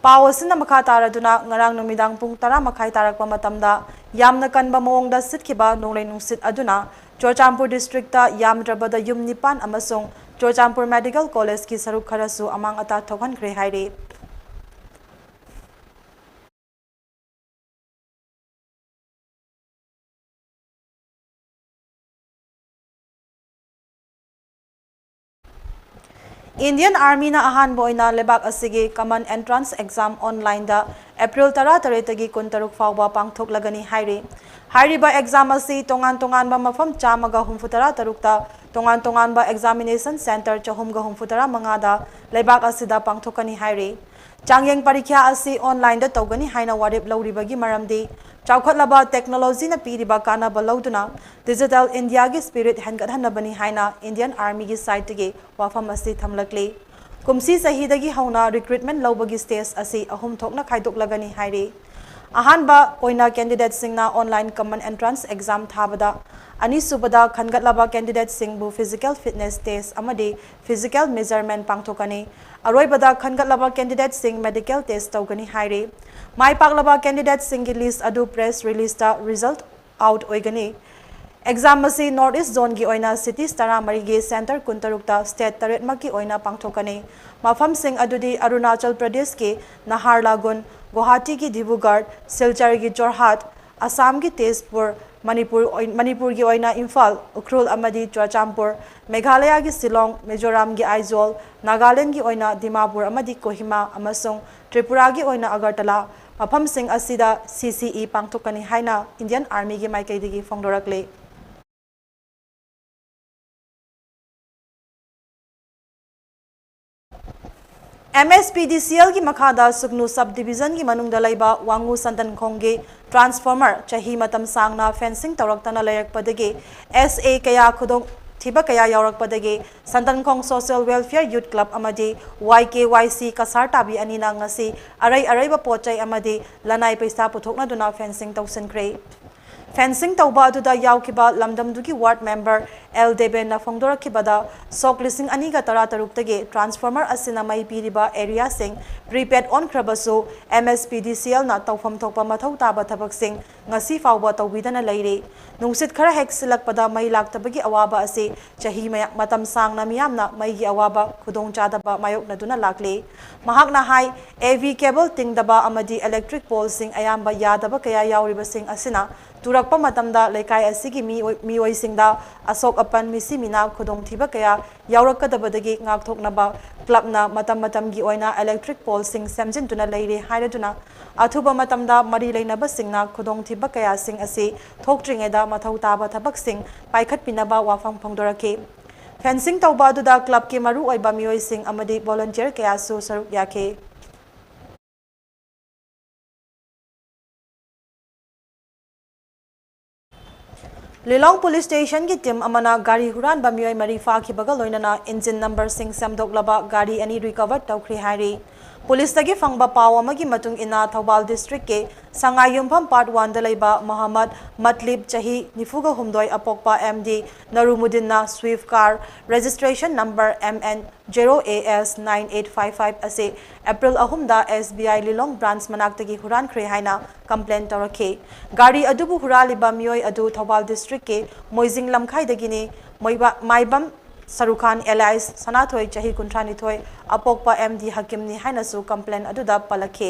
ꯄꯥꯎ ꯑꯁꯤꯅ ꯃꯈꯥ ꯇꯥꯔꯗꯨꯅ, ꯉꯔꯥꯡ ꯅꯨꯃꯤꯗꯥꯡ ꯄꯨꯡ ꯇꯔꯥ ꯃꯈꯥꯏ ꯇꯥꯔꯛꯄ ꯃꯇꯝꯗ ꯌꯥꯝꯅ ꯀꯟꯕ ꯃꯑꯣꯡꯗ ꯁꯤꯠꯈꯤꯕ ꯅꯣꯡꯂꯩ ꯅꯨꯡꯁꯤꯠ ꯑꯗꯨꯅ ꯆꯨꯔꯆꯥꯟꯄꯨꯔ districtꯇ ꯌꯥꯝꯗ꯭ꯔꯕꯗ ꯌꯨꯝ ꯅꯤꯄꯥꯟ ꯑꯃꯁꯨꯡ ꯆꯨꯔꯆꯥꯟꯄꯨꯔ Medical Collegeꯀꯤ ꯁꯔꯨꯛ ꯈꯔꯁꯨ ꯑꯃꯥꯡ ꯑꯇꯥ ꯊꯣꯛꯍꯟꯈ꯭ꯔꯦ ꯍꯥꯏꯔꯤ꯫ Indian Armyꯅ ꯑꯍꯥꯟꯕ ꯑꯣꯏꯅ ꯂꯩꯕꯥꯛ ꯑꯁꯤꯒꯤ common entrance exam onlineꯗ April ꯇꯔꯥꯇꯔꯦꯠꯇꯒꯤ ꯀꯨꯟꯇꯔꯨꯛ ꯐꯥꯎꯕ ꯄꯥꯡꯊꯣꯛꯂꯒꯅꯤ ꯍꯥꯏꯔꯤ꯫ ꯍꯥꯏꯔꯤꯕ exam ꯑꯁꯤ ꯇꯣꯉꯥꯟ ꯇꯣꯉꯥꯟꯕ ꯃꯐꯝ ꯆꯥꯝꯃꯒ ꯍꯨꯝꯐꯨꯇꯔꯥ ꯇꯔꯨꯛꯇ ꯇꯣꯉꯥꯟ ꯇꯣꯉꯥꯟꯕ examination centre ꯆꯍꯨꯝꯒ ꯍꯨꯝꯐꯨꯇꯔꯥ ꯃꯉꯥꯗ ꯂꯩꯕꯥꯛ ꯑꯁꯤꯗ ꯄꯥꯡꯊꯣꯛꯀꯅꯤ ꯍꯥꯏꯔꯤ꯫ ꯆꯥꯡꯌꯦꯡ ꯄꯔꯤꯈ꯭ꯌꯥ ꯑꯁꯤ onlineꯗ ꯇꯧꯒꯅꯤ ꯍꯥꯏꯅ ꯋꯥꯔꯦꯞ ꯂꯧꯔꯤꯕꯒꯤ ꯃꯔꯝꯗꯤ ꯆꯥꯎꯈꯠꯂꯕ ꯇꯦꯛꯅꯣꯂꯣꯖꯤꯅ ꯄꯤꯔꯤꯕ ꯀꯥꯟꯅꯕ ꯂꯧꯗꯨꯅ ꯗꯤꯖꯤꯇꯦꯜ ꯏꯟꯗꯤꯌꯥꯒꯤ ꯁ꯭ꯄꯤꯔꯤꯠ ꯍꯦꯟꯒꯠꯍꯟꯅꯕꯅꯤ ꯍꯥꯏꯅ ꯏꯟꯗꯤꯌꯟ ꯑꯥꯔꯃꯤꯒꯤ ꯁꯥꯏꯠꯇꯒꯤ ꯋꯥꯐꯝ ꯑꯁꯤ ꯊꯝꯂꯛꯂꯤ꯫ ꯀꯨꯝꯁꯤ ꯆꯍꯤꯗꯒꯤ ꯍꯧꯅ ꯔꯤꯀ꯭ꯔꯨꯠꯃꯦꯟ ꯂꯧꯕꯒꯤ ꯁ꯭ꯇꯦꯖ ꯑꯁꯤ ꯑꯍꯨꯝ ꯊꯣꯛꯅ ꯈꯥꯏꯗꯣꯛꯂꯒꯅꯤ ꯍꯥꯏꯔꯤ꯫ ꯑꯍꯥꯟꯕ ꯑꯣꯏꯅ ꯀꯦꯟꯗꯤꯗꯦꯠꯁꯤꯡꯅ ꯑꯣꯟꯂꯥꯏꯟ ꯀꯃꯟ ꯑꯦꯟꯇ꯭ꯔꯥꯟꯁ ꯑꯦꯛꯖꯥꯝ ꯊꯥꯕꯗ, ꯑꯅꯤꯁꯨꯕꯗ ꯈꯟꯒꯠꯂꯕ ꯀꯦꯟꯗꯤꯗꯦꯠꯁꯤꯡꯕꯨ ꯐꯤꯖꯤꯀꯦꯜ ꯐꯤꯠꯅꯦꯁ ꯇꯦꯁ ꯑꯃꯗꯤ ꯐꯤꯖꯤꯀꯦꯜ ꯃꯦꯖꯔꯃꯦꯟ ꯄꯥꯡꯊꯣꯛꯀꯅꯤ꯫ ꯑꯔꯣꯏꯕꯗ ꯈꯟꯒꯠꯂꯕ ꯀꯦꯟꯗꯤꯗꯦꯠꯁꯤꯡ ꯃꯦꯗꯤꯀꯦꯜ ꯇꯦꯁ ꯇꯧꯒꯅꯤ ꯍꯥꯏꯔꯤ꯫ ꯃꯥꯏ ꯄꯥꯛꯂꯕ ꯀꯦꯟꯗꯤꯗꯦꯠꯁꯤꯡꯒꯤ ꯂꯤꯁ꯭ꯠ ꯑꯗꯨ ꯄ꯭ꯔꯦꯁ ꯔꯤꯂꯤꯖꯇ ꯔꯤꯖꯜꯠ ꯑꯥꯎꯠ ꯑꯣꯏꯒꯅꯤ꯫ ꯑꯦꯛꯖꯥꯝ ꯑꯁꯤ ꯅꯣꯔꯠ ꯏꯁ꯭ꯠ ꯖꯣꯟꯒꯤ ꯑꯣꯏꯅ ꯁꯤꯇꯤꯁ ꯇꯔꯥꯃꯔꯤꯒꯤ ꯁꯦꯟꯇꯔ ꯀꯨꯟꯇꯔꯨꯛꯇ ꯁ꯭ꯇꯦꯠ ꯇꯔꯦꯠꯃꯛꯀꯤ ꯑꯣꯏꯅ ꯄꯥꯡꯊꯣꯛꯀꯅꯤ꯫ ꯃꯐꯝꯁꯤꯡ ꯑꯗꯨꯗꯤ ꯑꯔꯨꯅꯥꯆꯜ ꯄ꯭ꯔꯗꯦꯁꯀꯤ ꯅꯍꯥꯔꯂꯥꯒꯨꯟ, ꯒꯨꯋꯥꯍꯥꯇꯤꯒꯤ ꯗꯤꯕꯨꯒꯔ, ꯁꯤꯜꯆꯔꯒꯤ ꯖꯣꯔꯍꯥꯠ, ꯑꯁꯥꯝꯒꯤ ꯇꯦꯖꯄꯨꯔ, ꯃꯅꯤꯄꯨꯔ ꯑꯣꯏ-, ꯃꯅꯤꯄꯨꯔꯒꯤ ꯑꯣꯏꯅ ꯏꯝꯐꯥꯜ, ꯎꯈ꯭ꯔꯨꯜ ꯑꯃꯗꯤ ꯆꯨꯔꯆꯥꯟꯄꯨꯔ, ꯃꯦꯘꯥꯂꯌꯥꯒꯤ ꯁꯤꯂꯣꯡ, ꯃꯤꯖꯣꯔꯥꯝꯒꯤ ꯑꯥꯏꯖꯣꯜ, ꯅꯥꯒꯥꯂꯦꯟꯗꯒꯤ ꯑꯣꯏꯅ ꯗꯤꯃꯥꯄꯨꯔ ꯑꯃꯗꯤ ꯀꯣꯍꯤꯃꯥ ꯑꯃꯁꯨꯡ ꯇ꯭ꯔꯤꯄꯨꯔꯥꯒꯤ ꯑꯣꯏꯅ ꯑꯒꯔꯇꯂꯥ, ꯃꯐꯝꯁꯤꯡ ꯑꯁꯤꯗ ꯁꯤ ꯁꯤ ꯏ ꯄꯥꯡꯊꯣꯛꯀꯅꯤ ꯍꯥꯏꯅ ꯏꯟꯗꯤꯌꯟ ꯑꯥꯔꯃꯤꯒꯤ ꯃꯥꯏꯀꯩꯗꯒꯤ ꯐꯣꯡꯗꯣꯔꯛꯂꯤ꯫ ꯑꯦꯝ ꯑꯦꯁ ꯄꯤ ꯗꯤ ꯁꯤ ꯑꯦꯜꯒꯤ ꯃꯈꯥꯗ ꯁꯨꯒꯅꯨ ꯁꯕ ꯗꯤꯕꯤꯖꯟꯒꯤ ꯃꯅꯨꯡꯗ ꯂꯩꯕ ꯋꯥꯉꯨ ꯁꯟꯗꯟꯈꯣꯡꯒꯤ ꯇ꯭ꯔꯥꯟꯁꯐꯣꯔꯃꯔ ꯆꯍꯤ ꯃꯇꯝ ꯁꯥꯡꯅ ꯐꯦꯟꯁꯤꯡ ꯇꯧꯔꯛꯇꯅ ꯂꯩꯔꯛꯄꯗꯒꯤ ꯑꯦꯁ ꯑꯦ ꯀꯌꯥ ꯈꯨꯗꯣꯡꯊꯤꯕ ꯀꯌꯥ ꯌꯥꯎꯔꯛꯄꯗꯒꯤ ꯁꯟꯗꯟꯈꯣꯡ ꯁꯣꯁꯤꯌꯦꯜ ꯋꯦꯜꯐꯤꯌꯔ ꯌꯨꯠ ꯀ꯭ꯂꯕ ꯑꯃꯗꯤ ꯋꯥꯏ ꯀꯦ ꯋꯥꯏ ꯁꯤ ꯀꯁꯥꯔ ꯇꯥꯕꯤ ꯑꯅꯤꯅ ꯉꯁꯤ ꯑꯔꯩ ꯑꯔꯩꯕ ꯄꯣꯠ ꯆꯩ ꯑꯃꯗꯤ ꯂꯅꯥꯏ ꯄꯩꯁꯥ ꯄꯨꯊꯣꯛꯅꯗꯨꯅ ꯐꯦꯟꯁꯤꯡ ꯇꯧꯁꯤꯟꯈ꯭ꯔꯦ꯫ ꯐꯦꯟꯁꯤꯡ ꯇꯧꯕ ꯑꯗꯨꯗ ꯌꯥꯎꯈꯤꯕ ꯂꯝꯗꯝꯗꯨꯒꯤ ꯋꯥꯔꯗ ꯃꯦꯝꯕꯔ ꯑꯦꯜ ꯗꯦꯕꯦꯟꯅ ꯐꯣꯡꯗꯣꯔꯛꯈꯤꯕꯗ, ꯁꯣꯛ ꯂꯤꯁꯤꯡ ꯑꯅꯤꯒ ꯇꯔꯥꯇꯔꯨꯛꯇꯒꯤ ꯇ꯭ꯔꯥꯟꯁꯐꯣꯔꯃꯔ ꯑꯁꯤꯅ ꯃꯩ ꯄꯤꯔꯤꯕ ꯑꯦꯔꯤꯌꯥꯁꯤꯡ ꯄ꯭ꯔꯤꯄꯦꯗ ꯑꯣꯟꯈ꯭ꯔꯕꯁꯨ, ꯑꯦꯝ ꯑꯦꯁ ꯄꯤ ꯗꯤ ꯁꯤ ꯑꯦꯜꯅ ꯇꯧꯐꯝ ꯊꯣꯛꯄ ꯃꯊꯧ ꯇꯥꯕ ꯊꯕꯛꯁꯤꯡ ꯉꯁꯤ ꯐꯥꯎꯕ ꯇꯧꯕꯤꯗꯅ ꯂꯩꯔꯤ꯫ ꯅꯨꯡꯁꯤꯠ ꯈꯔ ꯍꯦꯛ ꯁꯤꯜꯂꯛꯄꯗ ꯃꯩ ꯂꯥꯛꯇꯕꯒꯤ ꯑꯋꯥꯕ ꯑꯁꯤ ꯆꯍꯤ ꯃꯌꯥ-, ꯃꯇꯝ ꯁꯥꯡꯅ ꯃꯤꯌꯥꯝꯅ ꯃꯩꯒꯤ ꯑꯋꯥꯕ ꯈꯨꯗꯣꯡꯆꯥꯗꯕ ꯃꯥꯌꯣꯛꯅꯗꯨꯅ ꯂꯥꯛꯂꯤ꯫ ꯃꯍꯥꯛꯅ ꯍꯥꯏ, ꯑꯦ ꯚꯤ ꯀꯦꯕꯜ ꯇꯤꯡꯗꯕ ꯑꯃꯗꯤ ꯏꯂꯦꯛꯇ꯭ꯔꯤꯛ ꯄꯣꯜꯁꯤꯡ ꯑꯌꯥꯝꯕ ꯌꯥꯗꯕ ꯀꯌꯥ ꯌꯥꯎꯔꯤꯕꯁꯤꯡ ꯑꯁꯤꯅ ꯇꯨꯔꯛꯄ ꯃꯇꯝꯗ ꯂꯩꯀꯥꯏ ꯑꯁꯤꯒꯤ ꯃꯤꯑꯣꯏ-, ꯃꯤꯑꯣꯏꯁꯤꯡꯗ ꯑꯁꯣꯛ ꯑꯄꯟ, ꯃꯤꯁꯤ ꯃꯤꯅꯥ ꯈꯨꯗꯣꯡꯊꯤꯕ ꯀꯌꯥ ꯌꯥꯎꯔꯛꯀꯗꯕꯗꯒꯤ ꯉꯥꯛꯊꯣꯛꯅꯕ ꯀ꯭ꯂꯕꯅ ꯃꯇꯝ ꯃꯇꯝꯒꯤ ꯑꯣꯏꯅ ꯏꯂꯦꯛꯇ꯭ꯔꯤꯛ ꯄꯣꯜꯁꯤꯡ ꯁꯦꯝꯖꯤꯟꯗꯨꯅ ꯂꯩꯔꯤ ꯍꯥꯏꯔꯗꯨꯅ, ꯑꯊꯨꯕ ꯃꯇꯝꯗ ꯃꯔꯤ ꯂꯩꯅꯕꯁꯤꯡꯅ ꯈꯨꯗꯣꯡꯊꯤꯕ ꯀꯌꯥꯁꯤꯡ ꯑꯁꯤ ꯊꯣꯛꯇ꯭ꯔꯤꯉꯩꯗ ꯃꯊꯧ ꯇꯥꯕ ꯊꯕꯛꯁꯤꯡ ꯄꯥꯏꯈꯠꯄꯤꯅꯕ ꯋꯥꯐꯝ ꯐꯣꯡꯗꯣꯔꯛꯈꯤ꯫ ꯐꯦꯟꯁꯤꯡ ꯇꯧꯕ ꯑꯗꯨꯗ ꯀ꯭ꯂꯕꯀꯤ ꯃꯔꯨꯑꯣꯏꯕ ꯃꯤꯑꯣꯏꯁꯤꯡ ꯑꯃꯗꯤ ꯚꯣꯂꯨꯟꯇꯤꯌꯔ ꯀꯌꯥꯁꯨ ꯁꯔꯨꯛ ꯌꯥꯈꯤ꯫ ꯂꯤꯂꯣꯡ ꯄꯨꯂꯤꯁ ꯁ꯭ꯇꯦꯁꯟꯒꯤ ꯇꯤꯝ ꯑꯃꯅ ꯒꯥꯔꯤ ꯍꯨꯔꯥꯟꯕ ꯃꯤꯑꯣꯏ ꯃꯔꯤ ꯐꯥꯈꯤꯕꯒ ꯂꯣꯏꯅꯅ ꯏꯟꯖꯤꯟ ꯅꯝꯕꯔꯁꯤꯡ ꯁꯦꯝꯗꯣꯛꯂꯕ ꯒꯥꯔꯤ ꯑꯅꯤ ꯔꯤꯀꯚꯔ ꯇꯧꯈ꯭ꯔꯦ ꯍꯥꯏꯔꯤ꯫ ꯄꯨꯂꯤꯁꯇꯒꯤ ꯐꯪꯕ ꯄꯥꯎ ꯑꯃꯒꯤ ꯃꯇꯨꯡ ꯏꯟꯅ, ꯊꯧꯕꯥꯜ ꯗꯤꯁꯇ꯭ꯔꯤꯛꯀꯤ ꯁꯉꯥꯏꯌꯨꯝꯐꯝ ꯄꯥꯔꯠ ꯋꯥꯟꯗ ꯂꯩꯕ ꯃꯣꯍꯝꯃꯗ ꯃꯠꯂꯤꯕ, ꯆꯍꯤ ꯅꯤꯐꯨꯒ ꯍꯨꯝꯗꯣꯏ, ꯑꯄꯣꯛꯄ ꯑꯦꯝ ꯗꯤ ꯅꯔꯨꯃꯨꯗꯤꯟꯅ Swift car registration number M N zero A S nine eight five five ꯑꯁꯤ ꯑꯦꯄ꯭ꯔꯤꯜ ꯑꯍꯨꯝꯗ ꯑꯦꯁ ꯕꯤ ꯑꯥꯏ ꯂꯤꯂꯣꯡ ꯕ꯭ꯔꯥꯟꯆ ꯃꯅꯥꯛꯇꯒꯤ ꯍꯨꯔꯥꯟꯈ꯭ꯔꯦ ꯍꯥꯏꯅ ꯀꯝꯄ꯭ꯂꯦꯟ ꯇꯧꯔꯛꯈꯤ꯫ ꯒꯥꯔꯤ ꯑꯗꯨꯕꯨ ꯍꯨꯔꯥꯜꯂꯤꯕ ꯃꯤꯑꯣꯏ ꯑꯗꯨ ꯊꯧꯕꯥꯜ ꯗꯤꯁꯇ꯭ꯔꯤꯛꯀꯤ ꯃꯣꯏꯖꯤꯡ ꯂꯝꯈꯥꯏꯗꯒꯤꯅꯤ꯫ ꯃꯣꯏꯕ-, ꯃꯥꯏꯕꯝ ꯁꯔꯨꯈꯥꯟ ꯑꯦꯂꯥꯏꯁ ꯁꯅꯥꯊꯣꯏ, ꯆꯍꯤ ꯀꯨꯟꯊ꯭ꯔꯥ ꯅꯤꯊꯣꯏ, ꯑꯄꯣꯛꯄ ꯑꯦꯝ ꯗꯤ ꯍꯀꯤꯝꯅꯤ ꯍꯥꯏꯅꯁꯨ ꯀꯝꯄ꯭ꯂꯦꯟ ꯑꯗꯨꯗ ꯄꯜꯂꯛꯈꯤ꯫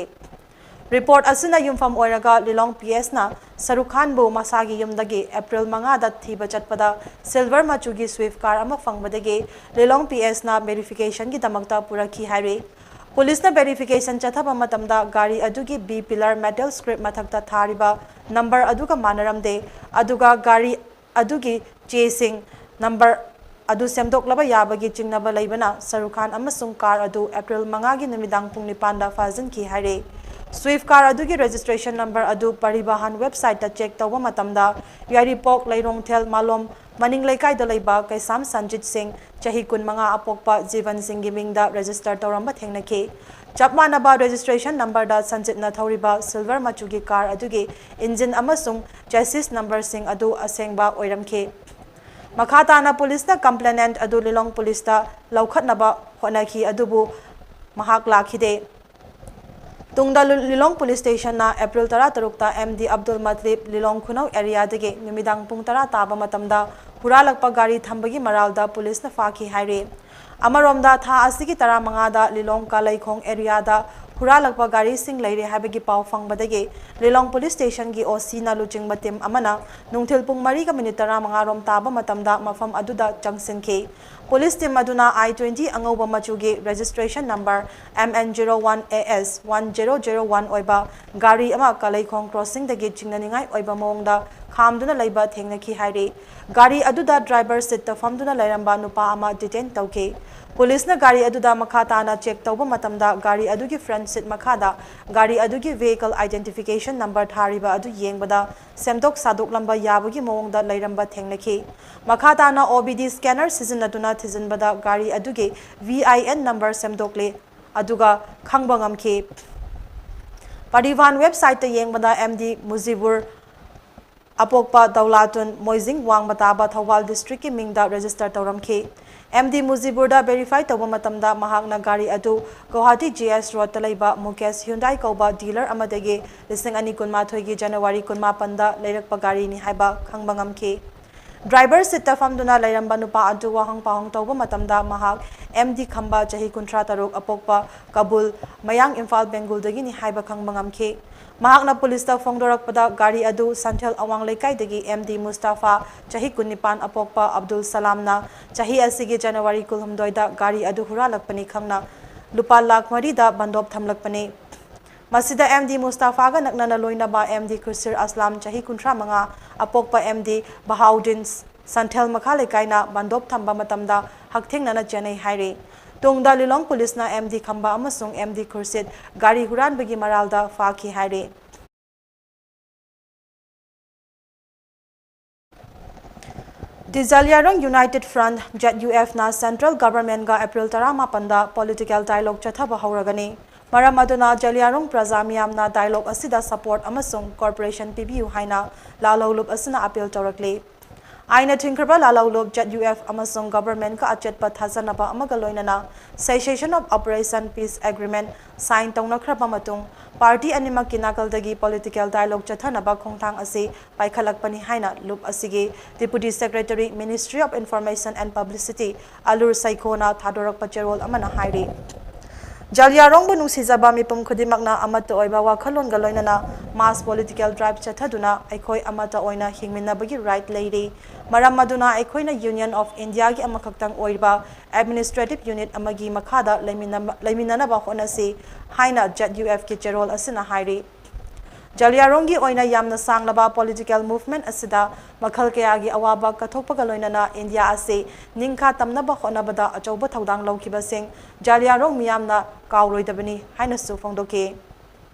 ꯔꯤꯄꯣꯔꯠ ꯑꯁꯤꯅ ꯌꯨꯝꯐꯝ ꯑꯣꯏꯔꯒ ꯂꯤꯂꯣꯡ ꯄꯤ ꯑꯦꯁꯅ ꯁꯔꯨꯈꯥꯟꯕꯨ ꯃꯁꯥꯒꯤ ꯌꯨꯝꯗꯒꯤ ꯑꯦꯄ꯭ꯔꯤꯜ ꯃꯉꯥꯗ ꯊꯤꯕ ꯆꯠꯄꯗ ꯁꯤꯜꯚꯔ ꯃꯆꯨꯒꯤ ꯁ꯭ꯋꯤꯐ ꯀꯥꯔ ꯑꯃ ꯐꯪꯕꯗꯒꯤ ꯂꯤꯂꯣꯡ ꯄꯤ ꯑꯦꯁꯅ ꯚꯦꯔꯤꯐꯤꯀꯦꯁꯟꯒꯤꯗꯃꯛꯇ ꯄꯨꯔꯛꯈꯤ ꯍꯥꯏꯔꯤ꯫ ꯄꯨꯂꯤꯁꯅ ꯚꯦꯔꯤꯐꯤꯀꯦꯁꯟ ꯆꯠꯊꯕ ꯃꯇꯝꯗ ꯒꯥꯔꯤ ꯑꯗꯨꯒꯤ ꯕꯤ ꯄꯤꯂꯔ ꯃꯦꯇꯜ ꯁ꯭ꯀ꯭ꯔꯤꯞ ꯃꯊꯛꯇ ꯊꯥꯔꯤꯕ ꯅꯝꯕꯔ ꯑꯗꯨꯒ ꯃꯥꯟꯅꯔꯝꯗꯦ꯫ ꯑꯗꯨꯒ ꯒꯥꯔꯤ ꯑꯗꯨꯒꯤ ꯆꯦꯁꯤꯡ, ꯅꯝꯕꯔ ꯑꯗꯨ ꯁꯦꯝꯗꯣꯛꯂꯕ ꯌꯥꯕꯒꯤ ꯆꯤꯡꯅꯕ ꯂꯩꯕꯅ ꯁꯔꯨꯈꯥꯟ ꯑꯃꯁꯨꯡ ꯀꯥꯔ ꯑꯗꯨ ꯑꯦꯄ꯭ꯔꯤꯜ ꯃꯉꯥꯒꯤ ꯅꯨꯃꯤꯗꯥꯡ ꯄꯨꯡ ꯅꯤꯄꯥꯟꯗ ꯐꯥꯖꯤꯟꯈꯤ ꯍꯥꯏꯔꯤ꯫ ꯁ꯭ꯋꯤꯐ ꯀꯥꯔ ꯑꯗꯨꯒꯤ ꯔꯦꯖꯤꯁꯇ꯭ꯔꯦꯁꯟ ꯅꯝꯕꯔ ꯑꯗꯨ ꯄꯔꯤꯕꯍꯥꯟ ꯋꯦꯕꯁꯥꯏꯠꯇ ꯆꯦꯛ ꯇꯧꯕ ꯃꯇꯝꯗ ꯌꯥꯏꯔꯤꯄꯣꯛ ꯂꯩꯔꯣꯡꯊꯦꯜ ꯃꯥꯂꯣꯝ ꯃꯅꯤꯡ ꯂꯩꯀꯥꯏꯗ ꯂꯩꯕ ꯀꯩꯁꯥꯝ ꯁꯟꯖꯤꯠ ꯁꯤꯡ, ꯆꯍꯤ ꯀꯨꯟꯃꯉꯥ, ꯑꯄꯣꯛꯄ ꯖꯤꯕꯟ ꯁꯤꯡꯒꯤ ꯃꯤꯡꯗ ꯔꯦꯖꯤꯁꯇꯔ ꯇꯧꯔꯝꯕ ꯊꯦꯡꯅꯈꯤ꯫ ꯆꯞ ꯃꯥꯟꯅꯕ ꯔꯦꯖꯤꯁꯇ꯭ꯔꯦꯁꯟ ꯅꯝꯕꯔꯗ ꯁꯟꯖꯤꯠꯅ ꯊꯧꯔꯤꯕ ꯁꯤꯜꯚꯔ ꯃꯆꯨꯒꯤ ꯀꯥꯔ ꯑꯗꯨꯒꯤ ꯏꯟꯖꯤꯟ ꯑꯃꯁꯨꯡ ꯆꯦꯁꯤꯁ ꯅꯝꯕꯔꯁꯤꯡ ꯑꯗꯨ ꯑꯁꯦꯡꯕ ꯑꯣꯏꯔꯝꯈꯤ꯫ ꯃꯈꯥ ꯇꯥꯅ ꯄꯨꯂꯤꯁꯅ ꯀꯝꯄ꯭ꯂꯦꯅꯦꯟꯠ ꯑꯗꯨ ꯂꯤꯂꯣꯡ ꯄꯨꯂꯤꯁꯇ ꯂꯧꯈꯠꯅꯕ ꯍꯣꯠꯅꯈꯤ, ꯑꯗꯨꯕꯨ ꯃꯍꯥꯛ ꯂꯥꯛꯈꯤꯗꯦ꯫ ꯇꯨꯡꯗ ꯂꯨ-, ꯂꯤꯂꯣꯡ ꯄꯨꯂꯤꯁ ꯁ꯭ꯇꯦꯁꯟꯅ ꯑꯦꯄ꯭ꯔꯤꯜ ꯇꯔꯥꯇꯔꯨꯛꯇ ꯑꯦꯝ ꯗꯤ ꯑꯕꯗꯨꯜ ꯃꯇꯂꯤꯕ, ꯂꯤꯂꯣꯡ ꯈꯨꯅꯧ ꯑꯦꯔꯤꯌꯥꯗꯒꯤ ꯅꯨꯃꯤꯗꯥꯡ ꯄꯨꯡ ꯇꯔꯥ ꯇꯥꯕ ꯃꯇꯝꯗ ꯍꯨꯔꯥꯜꯂꯛꯄ ꯒꯥꯔꯤ ꯊꯝꯕꯒꯤ ꯃꯔꯥꯜꯗ ꯄꯨꯂꯤꯁꯅ ꯐꯥꯈꯤ ꯍꯥꯏꯔꯤ꯫ ꯑꯃꯔꯣꯝꯗ, ꯊꯥ ꯑꯁꯤꯒꯤ ꯇꯔꯥꯃꯉꯥꯗ ꯂꯤꯂꯣꯡ ꯀꯥꯂꯩꯈꯣꯡ ꯑꯦꯔꯤꯌꯥꯗ ꯍꯨꯔꯥꯜꯂꯛꯄ ꯒꯥꯔꯤꯁꯤꯡ ꯂꯩꯔꯦ ꯍꯥꯏꯕꯒꯤ ꯄꯥꯎ ꯐꯪꯕꯗꯒꯤ ꯂꯤꯂꯣꯡ ꯄꯨꯂꯤꯁ ꯁ꯭ꯇꯦꯁꯟꯒꯤ ꯑꯣ ꯁꯤꯅ ꯂꯨꯆꯤꯡꯕ ꯇꯤꯝ ꯑꯃꯅ ꯅꯨꯡꯊꯤꯜ ꯄꯨꯡ ꯃꯔꯤꯒ ꯃꯤꯅꯤꯠ ꯇꯔꯥꯃꯉꯥ ꯔꯣꯝ ꯇꯥꯕ ꯃꯇꯝꯗ ꯃꯐꯝ ꯑꯗꯨꯗ ꯆꯪꯁꯤꯟꯈꯤ꯫ ꯄꯨꯂꯤꯁ ꯇꯤꯝ ꯑꯗꯨꯅ ꯑꯥꯏ ꯇ꯭ꯋꯦꯟꯇꯤ ꯑꯉꯧꯕ ꯃꯆꯨꯒꯤ registration number M N zero one A S one zero zero one ꯑꯣꯏꯕ ꯒꯥꯔꯤ ꯑꯃ ꯀꯥꯂꯩꯈꯣꯡ ꯀ꯭ꯔꯣꯁꯤꯡꯗꯒꯤ ꯆꯤꯡꯅꯅꯤꯡꯉꯥꯏ ꯑꯣꯏꯕ ꯃꯑꯣꯡꯗ ꯈꯥꯝꯗꯨꯅ ꯂꯩꯕ ꯊꯦꯡꯅꯈꯤ ꯍꯥꯏꯔꯤ꯫ ꯒꯥꯔꯤ ꯑꯗꯨꯗ ꯗ꯭ꯔꯥꯏꯚꯔ ꯁꯤꯠꯇ ꯐꯝꯗꯨꯅ ꯂꯩꯔꯝꯕ ꯅꯨꯄꯥ ꯑꯃ ꯗꯤꯇꯦꯟ ꯇꯧꯈꯤ꯫ ꯄꯨꯂꯤꯁꯅ ꯒꯥꯔꯤ ꯑꯗꯨꯗ ꯃꯈꯥ ꯇꯥꯅ ꯆꯦꯛ ꯇꯧꯕ ꯃꯇꯝꯗ ꯒꯥꯔꯤ ꯑꯗꯨꯒꯤ ꯐ꯭ꯔꯟꯠ ꯁꯤꯠ ꯃꯈꯥꯗ ꯒꯥꯔꯤ ꯑꯗꯨꯒꯤ ꯚꯦꯍꯤꯀꯜ ꯑꯥꯏꯗꯦꯟꯇꯤꯐꯤꯀꯦꯁꯟ ꯅꯝꯕꯔ ꯊꯥꯔꯤꯕ ꯑꯗꯨ ꯌꯦꯡꯕꯗ ꯁꯦꯝꯗꯣꯛ ꯁꯥꯗꯣꯛꯂꯝꯕ ꯌꯥꯕꯒꯤ ꯃꯑꯣꯡꯗ ꯂꯩꯔꯝꯕ ꯊꯦꯡꯅꯈꯤ꯫ ꯃꯈꯥ ꯇꯥꯅ ꯑꯣ ꯕꯤ ꯗꯤ ꯁ꯭ꯀꯦꯅꯔ ꯁꯤꯖꯤꯟꯅꯗꯨꯅ ꯊꯤꯖꯤꯟꯕꯗ ꯒꯥꯔꯤ ꯑꯗꯨꯒꯤ ꯚꯤ ꯑꯥꯏ ꯑꯦꯟ ꯅꯝꯕꯔ ꯁꯦꯝꯗꯣꯛꯂꯤ꯫ ꯑꯗꯨꯒ ꯈꯪꯕ ꯉꯝꯈꯤ꯫ ꯄꯔꯤꯚꯥꯟ ꯋꯦꯕꯁꯥꯏꯠꯇ ꯌꯦꯡꯕꯗ ꯑꯦꯝ ꯗꯤ ꯃꯨꯖꯤꯕꯨꯔ ꯑꯄꯣꯛꯄ ꯗꯧꯂꯥꯇꯨꯟ ꯃꯣꯏꯖꯤꯡ ꯋꯥꯡꯃ ꯇꯥꯕ ꯊꯧꯕꯥꯜ ꯗꯤꯁꯇ꯭ꯔꯤꯛꯀꯤ ꯃꯤꯡꯗ ꯔꯦꯖꯤꯁꯇꯔ ꯇꯧꯔꯝꯈꯤ꯫ ꯑꯦꯝ ꯗꯤ ꯃꯨꯖꯤꯕꯨꯔꯗ ꯚꯦꯔꯤꯐꯥꯏ ꯇꯧꯕ ꯃꯇꯝꯗ ꯃꯍꯥꯛꯅ ꯒꯥꯔꯤ ꯑꯗꯨ ꯒꯧꯍꯥꯇꯤ ꯖꯤ ꯑꯦꯁ ꯔꯣꯗꯇ ꯂꯩꯕ ꯃꯨꯀꯦꯁ ꯍ꯭ꯌꯨꯟꯗꯥꯏ ꯀꯧꯕ ꯗꯤꯂꯔ ꯑꯃꯗꯒꯤ ꯂꯤꯁꯤꯡ ꯑꯅꯤ ꯀꯨꯟꯃꯥꯊꯣꯏꯒꯤ ꯖꯅꯋꯥꯔꯤ ꯀꯨꯟꯃꯥꯄꯟꯗ ꯂꯩꯔꯛꯄ ꯒꯥꯔꯤꯅꯤ ꯍꯥꯏꯕ ꯈꯪꯕ ꯉꯝꯈꯤ꯫ ꯗ꯭ꯔꯥꯏꯚꯔ ꯁꯤꯠꯇ ꯐꯝꯗꯨꯅ ꯂꯩꯔꯝꯕ ꯅꯨꯄꯥ ꯑꯗꯨ ꯋꯥꯍꯪ ꯄꯥꯎꯍꯪ ꯇꯧꯕ ꯃꯇꯝꯗ ꯃꯍꯥꯛ ꯑꯦꯝ ꯗꯤ ꯈꯝꯕ, ꯆꯍꯤ ꯀꯨꯟꯊ꯭ꯔꯥ ꯇꯔꯨꯛ, ꯑꯄꯣꯛꯄ ꯀꯕꯨꯜ, ꯃꯌꯥꯡ ꯏꯝꯐꯥꯜ ꯕꯦꯡꯒꯨꯜꯗꯒꯤꯅꯤ ꯍꯥꯏꯕ ꯈꯪꯕ ꯉꯝꯈꯤ꯫ ꯃꯍꯥꯛꯅ ꯄꯨꯂꯤꯁꯇ ꯐꯣꯡꯗꯣꯔꯛꯄꯗ ꯒꯥꯔꯤ ꯑꯗꯨ ꯁꯟꯊꯦꯜ ꯑꯋꯥꯡ ꯂꯩꯀꯥꯏꯗꯒꯤ ꯑꯦꯝ ꯗꯤ ꯃꯨꯁꯇꯥꯐꯥ, ꯆꯍꯤ ꯀꯨꯟꯅꯤꯄꯥꯟ, ꯑꯄꯣꯛꯄ ꯑꯕꯗꯨꯜ ꯁꯂꯥꯝꯅ ꯆꯍꯤ ꯑꯁꯤꯒꯤ ꯖꯅꯋꯥꯔꯤ ꯀꯨꯟꯍꯨꯝꯗꯣꯏꯗ ꯒꯥꯔꯤ ꯑꯗꯨ ꯍꯨꯔꯥꯜꯂꯛꯄꯅꯤ ꯈꯪꯅ ꯂꯨꯄꯥ ꯂꯥꯈ ꯃꯔꯤꯗ ꯕꯟꯗꯣꯞ ꯊꯝꯂꯛꯄꯅꯤ꯫ ꯃꯁꯤꯗ ꯑꯦꯝ ꯗꯤ ꯃꯨꯁꯇꯥꯐꯥꯒ ꯅꯛꯅꯅ ꯂꯣꯏꯅꯕ ꯑꯦꯝ ꯗꯤ ꯈꯨꯔꯁꯤꯔ ꯑꯁꯂꯥꯝ, ꯆꯍꯤ ꯀꯨꯟꯊ꯭ꯔꯥ ꯃꯉꯥ, ꯑꯄꯣꯛꯄ ꯑꯦꯝ ꯗꯤ ꯕꯍꯥꯎꯗꯤꯟ, ꯁꯟꯊꯦꯜ ꯃꯈꯥ ꯂꯩꯀꯥꯏꯅ ꯕꯟꯗꯣꯞ ꯊꯝꯕ ꯃꯇꯝꯗ ꯍꯛꯊꯦꯡꯅꯅ ꯆꯦꯟꯅꯩ ꯍꯥꯏꯔꯤ꯫ ꯇꯨꯡꯗ ꯂꯤꯂꯣꯡ ꯄꯨꯂꯤꯁꯅ ꯑꯦꯝ ꯗꯤ ꯈꯝꯕ ꯑꯃꯁꯨꯡ ꯑꯦꯝ ꯗꯤ ꯈꯨꯔꯁꯤꯠ ꯒꯥꯔꯤ ꯍꯨꯔꯥꯟꯕꯒꯤ ꯃꯔꯥꯜꯗ ꯐꯥꯈꯤ ꯍꯥꯏꯔꯤ꯫ ꯗꯤ ꯖꯂꯤꯌꯥꯔꯣꯡ ꯌꯨꯅꯥꯏꯇꯦꯗ ꯐ꯭ꯔꯟꯠ, ꯖꯦꯠ ꯌꯨ ꯑꯦꯐꯅ ꯁꯦꯟꯇ꯭ꯔꯦꯜ ꯒꯚꯔꯟꯃꯦꯟꯠꯒ ꯑꯦꯄ꯭ꯔꯤꯜ ꯇꯔꯥꯃꯥꯄꯟꯗ ꯄꯣꯂꯤꯇꯤꯀꯦꯜ ꯗꯥꯏꯂꯣꯒ ꯆꯠꯊꯕ ꯍꯧꯔꯒꯅꯤ꯫ ꯃꯔꯝ ꯑꯗꯨꯅ ꯖꯂꯤꯌꯥꯔꯣꯡ ꯄ꯭ꯔꯖꯥ ꯃꯤꯌꯥꯝꯅ ꯗꯥꯏꯂꯣꯒ ꯑꯁꯤꯗ ꯁꯄꯣꯔꯠ ꯑꯃꯁꯨꯡ ꯀꯣꯑꯣꯄꯔꯦꯁꯟ ꯄꯤꯕꯤꯌꯨ ꯍꯥꯏꯅ ꯂꯥꯜꯍꯧꯂꯨꯞ ꯑꯁꯤꯅ ꯑꯄꯤꯜ ꯇꯧꯔꯛꯂꯤ꯫ ꯑꯥꯏꯟꯅ ꯊꯤꯡꯈ꯭ꯔꯕ ꯂꯥꯜꯍꯧꯂꯨꯞ ꯖꯦꯠ ꯌꯨ ꯑꯦꯐ ꯑꯃꯁꯨꯡ ꯒꯚꯔꯟꯃꯦꯟꯠꯒ ꯑꯆꯦꯠꯄ ꯊꯥꯖꯅꯕ ꯑꯃꯒ ꯂꯣꯏꯅꯅ Cessation of Operation Peace Agreement sign ꯇꯧꯅꯈ꯭ꯔꯕ ꯃꯇꯨꯡ ꯄꯥꯔꯇꯤ ꯑꯅꯤꯃꯛꯀꯤ ꯅꯥꯀꯜꯗꯒꯤ ꯄꯣꯂꯤꯇꯤꯀꯦꯜ ꯗꯥꯏꯂꯣꯒ ꯆꯠꯊꯅꯕ ꯈꯣꯡꯊꯥꯡ ꯑꯁꯤ ꯄꯥꯏꯈꯠꯂꯛꯄꯅꯤ ꯍꯥꯏꯅ ꯂꯨꯞ ꯑꯁꯤꯒꯤ Deputy Secretary, Ministry of Information and Publicity, ꯑꯂꯨꯔ ꯁꯩꯈꯣꯅ ꯊꯥꯗꯣꯔꯛꯄ ꯆꯦꯔꯣꯜ ꯑꯃꯅ ꯍꯥꯏꯔꯤ꯫ ꯖꯂꯤꯌꯥꯔꯣꯡꯕꯨ ꯅꯨꯡꯁꯤꯖꯕ ꯃꯤꯄꯨꯝ ꯈꯨꯗꯤꯡꯃꯛꯅ ꯑꯃꯠꯇ ꯑꯣꯏꯕ ꯋꯥꯈꯜꯂꯣꯟꯒ ꯂꯣꯏꯅꯅ mass political drive ꯆꯠꯊꯗꯨꯅ ꯑꯩꯈꯣꯏ ꯑꯃꯠꯇ ꯑꯣꯏꯅ ꯍꯤꯡꯃꯤꯟꯅꯕꯒꯤ right ꯂꯩꯔꯤ꯫ ꯃꯔꯝ ꯑꯗꯨꯅ ꯑꯩꯈꯣꯏꯅ Union of Indiaꯒꯤ ꯑꯃꯈꯛꯇꯪ ꯑꯣꯏꯔꯤꯕ administrative unit ꯑꯃꯒꯤ ꯃꯈꯥꯗ ꯂꯩꯃꯤꯟꯅ-, ꯂꯩꯃꯤꯟꯅꯅꯕ ꯍꯣꯠꯅꯁꯤ ꯍꯥꯏꯅ ꯖꯦꯠ ꯌꯨ ꯑꯦꯐꯀꯤ ꯆꯦꯔꯣꯜ ꯑꯁꯤꯅ ꯍꯥꯏꯔꯤ꯫ ꯖꯥꯂꯤꯌꯥꯔꯣꯡꯒꯤ ꯑꯣꯏꯅ ꯌꯥꯝꯅ ꯁꯥꯡꯂꯕ political movement ꯑꯁꯤꯗ ꯃꯈꯜ ꯀꯌꯥꯒꯤ ꯑꯋꯥꯕ ꯀꯠꯊꯣꯛꯄꯒ ꯂꯣꯏꯅꯅ ꯏꯟꯗꯤꯌꯥ ꯑꯁꯤ ꯅꯤꯡꯈꯥ ꯇꯝꯅꯕ ꯍꯣꯠꯅꯕꯗ ꯑꯆꯧꯕ ꯊꯧꯗꯥꯡ ꯂꯧꯈꯤꯕꯁꯤꯡ ꯖꯥꯂꯤꯌꯥꯔꯣꯡ ꯃꯤꯌꯥꯝꯅ ꯀꯥꯎꯔꯣꯏꯗꯕꯅꯤ ꯍꯥꯏꯅꯁꯨ ꯐꯣꯡꯗꯣꯛꯈꯤ꯫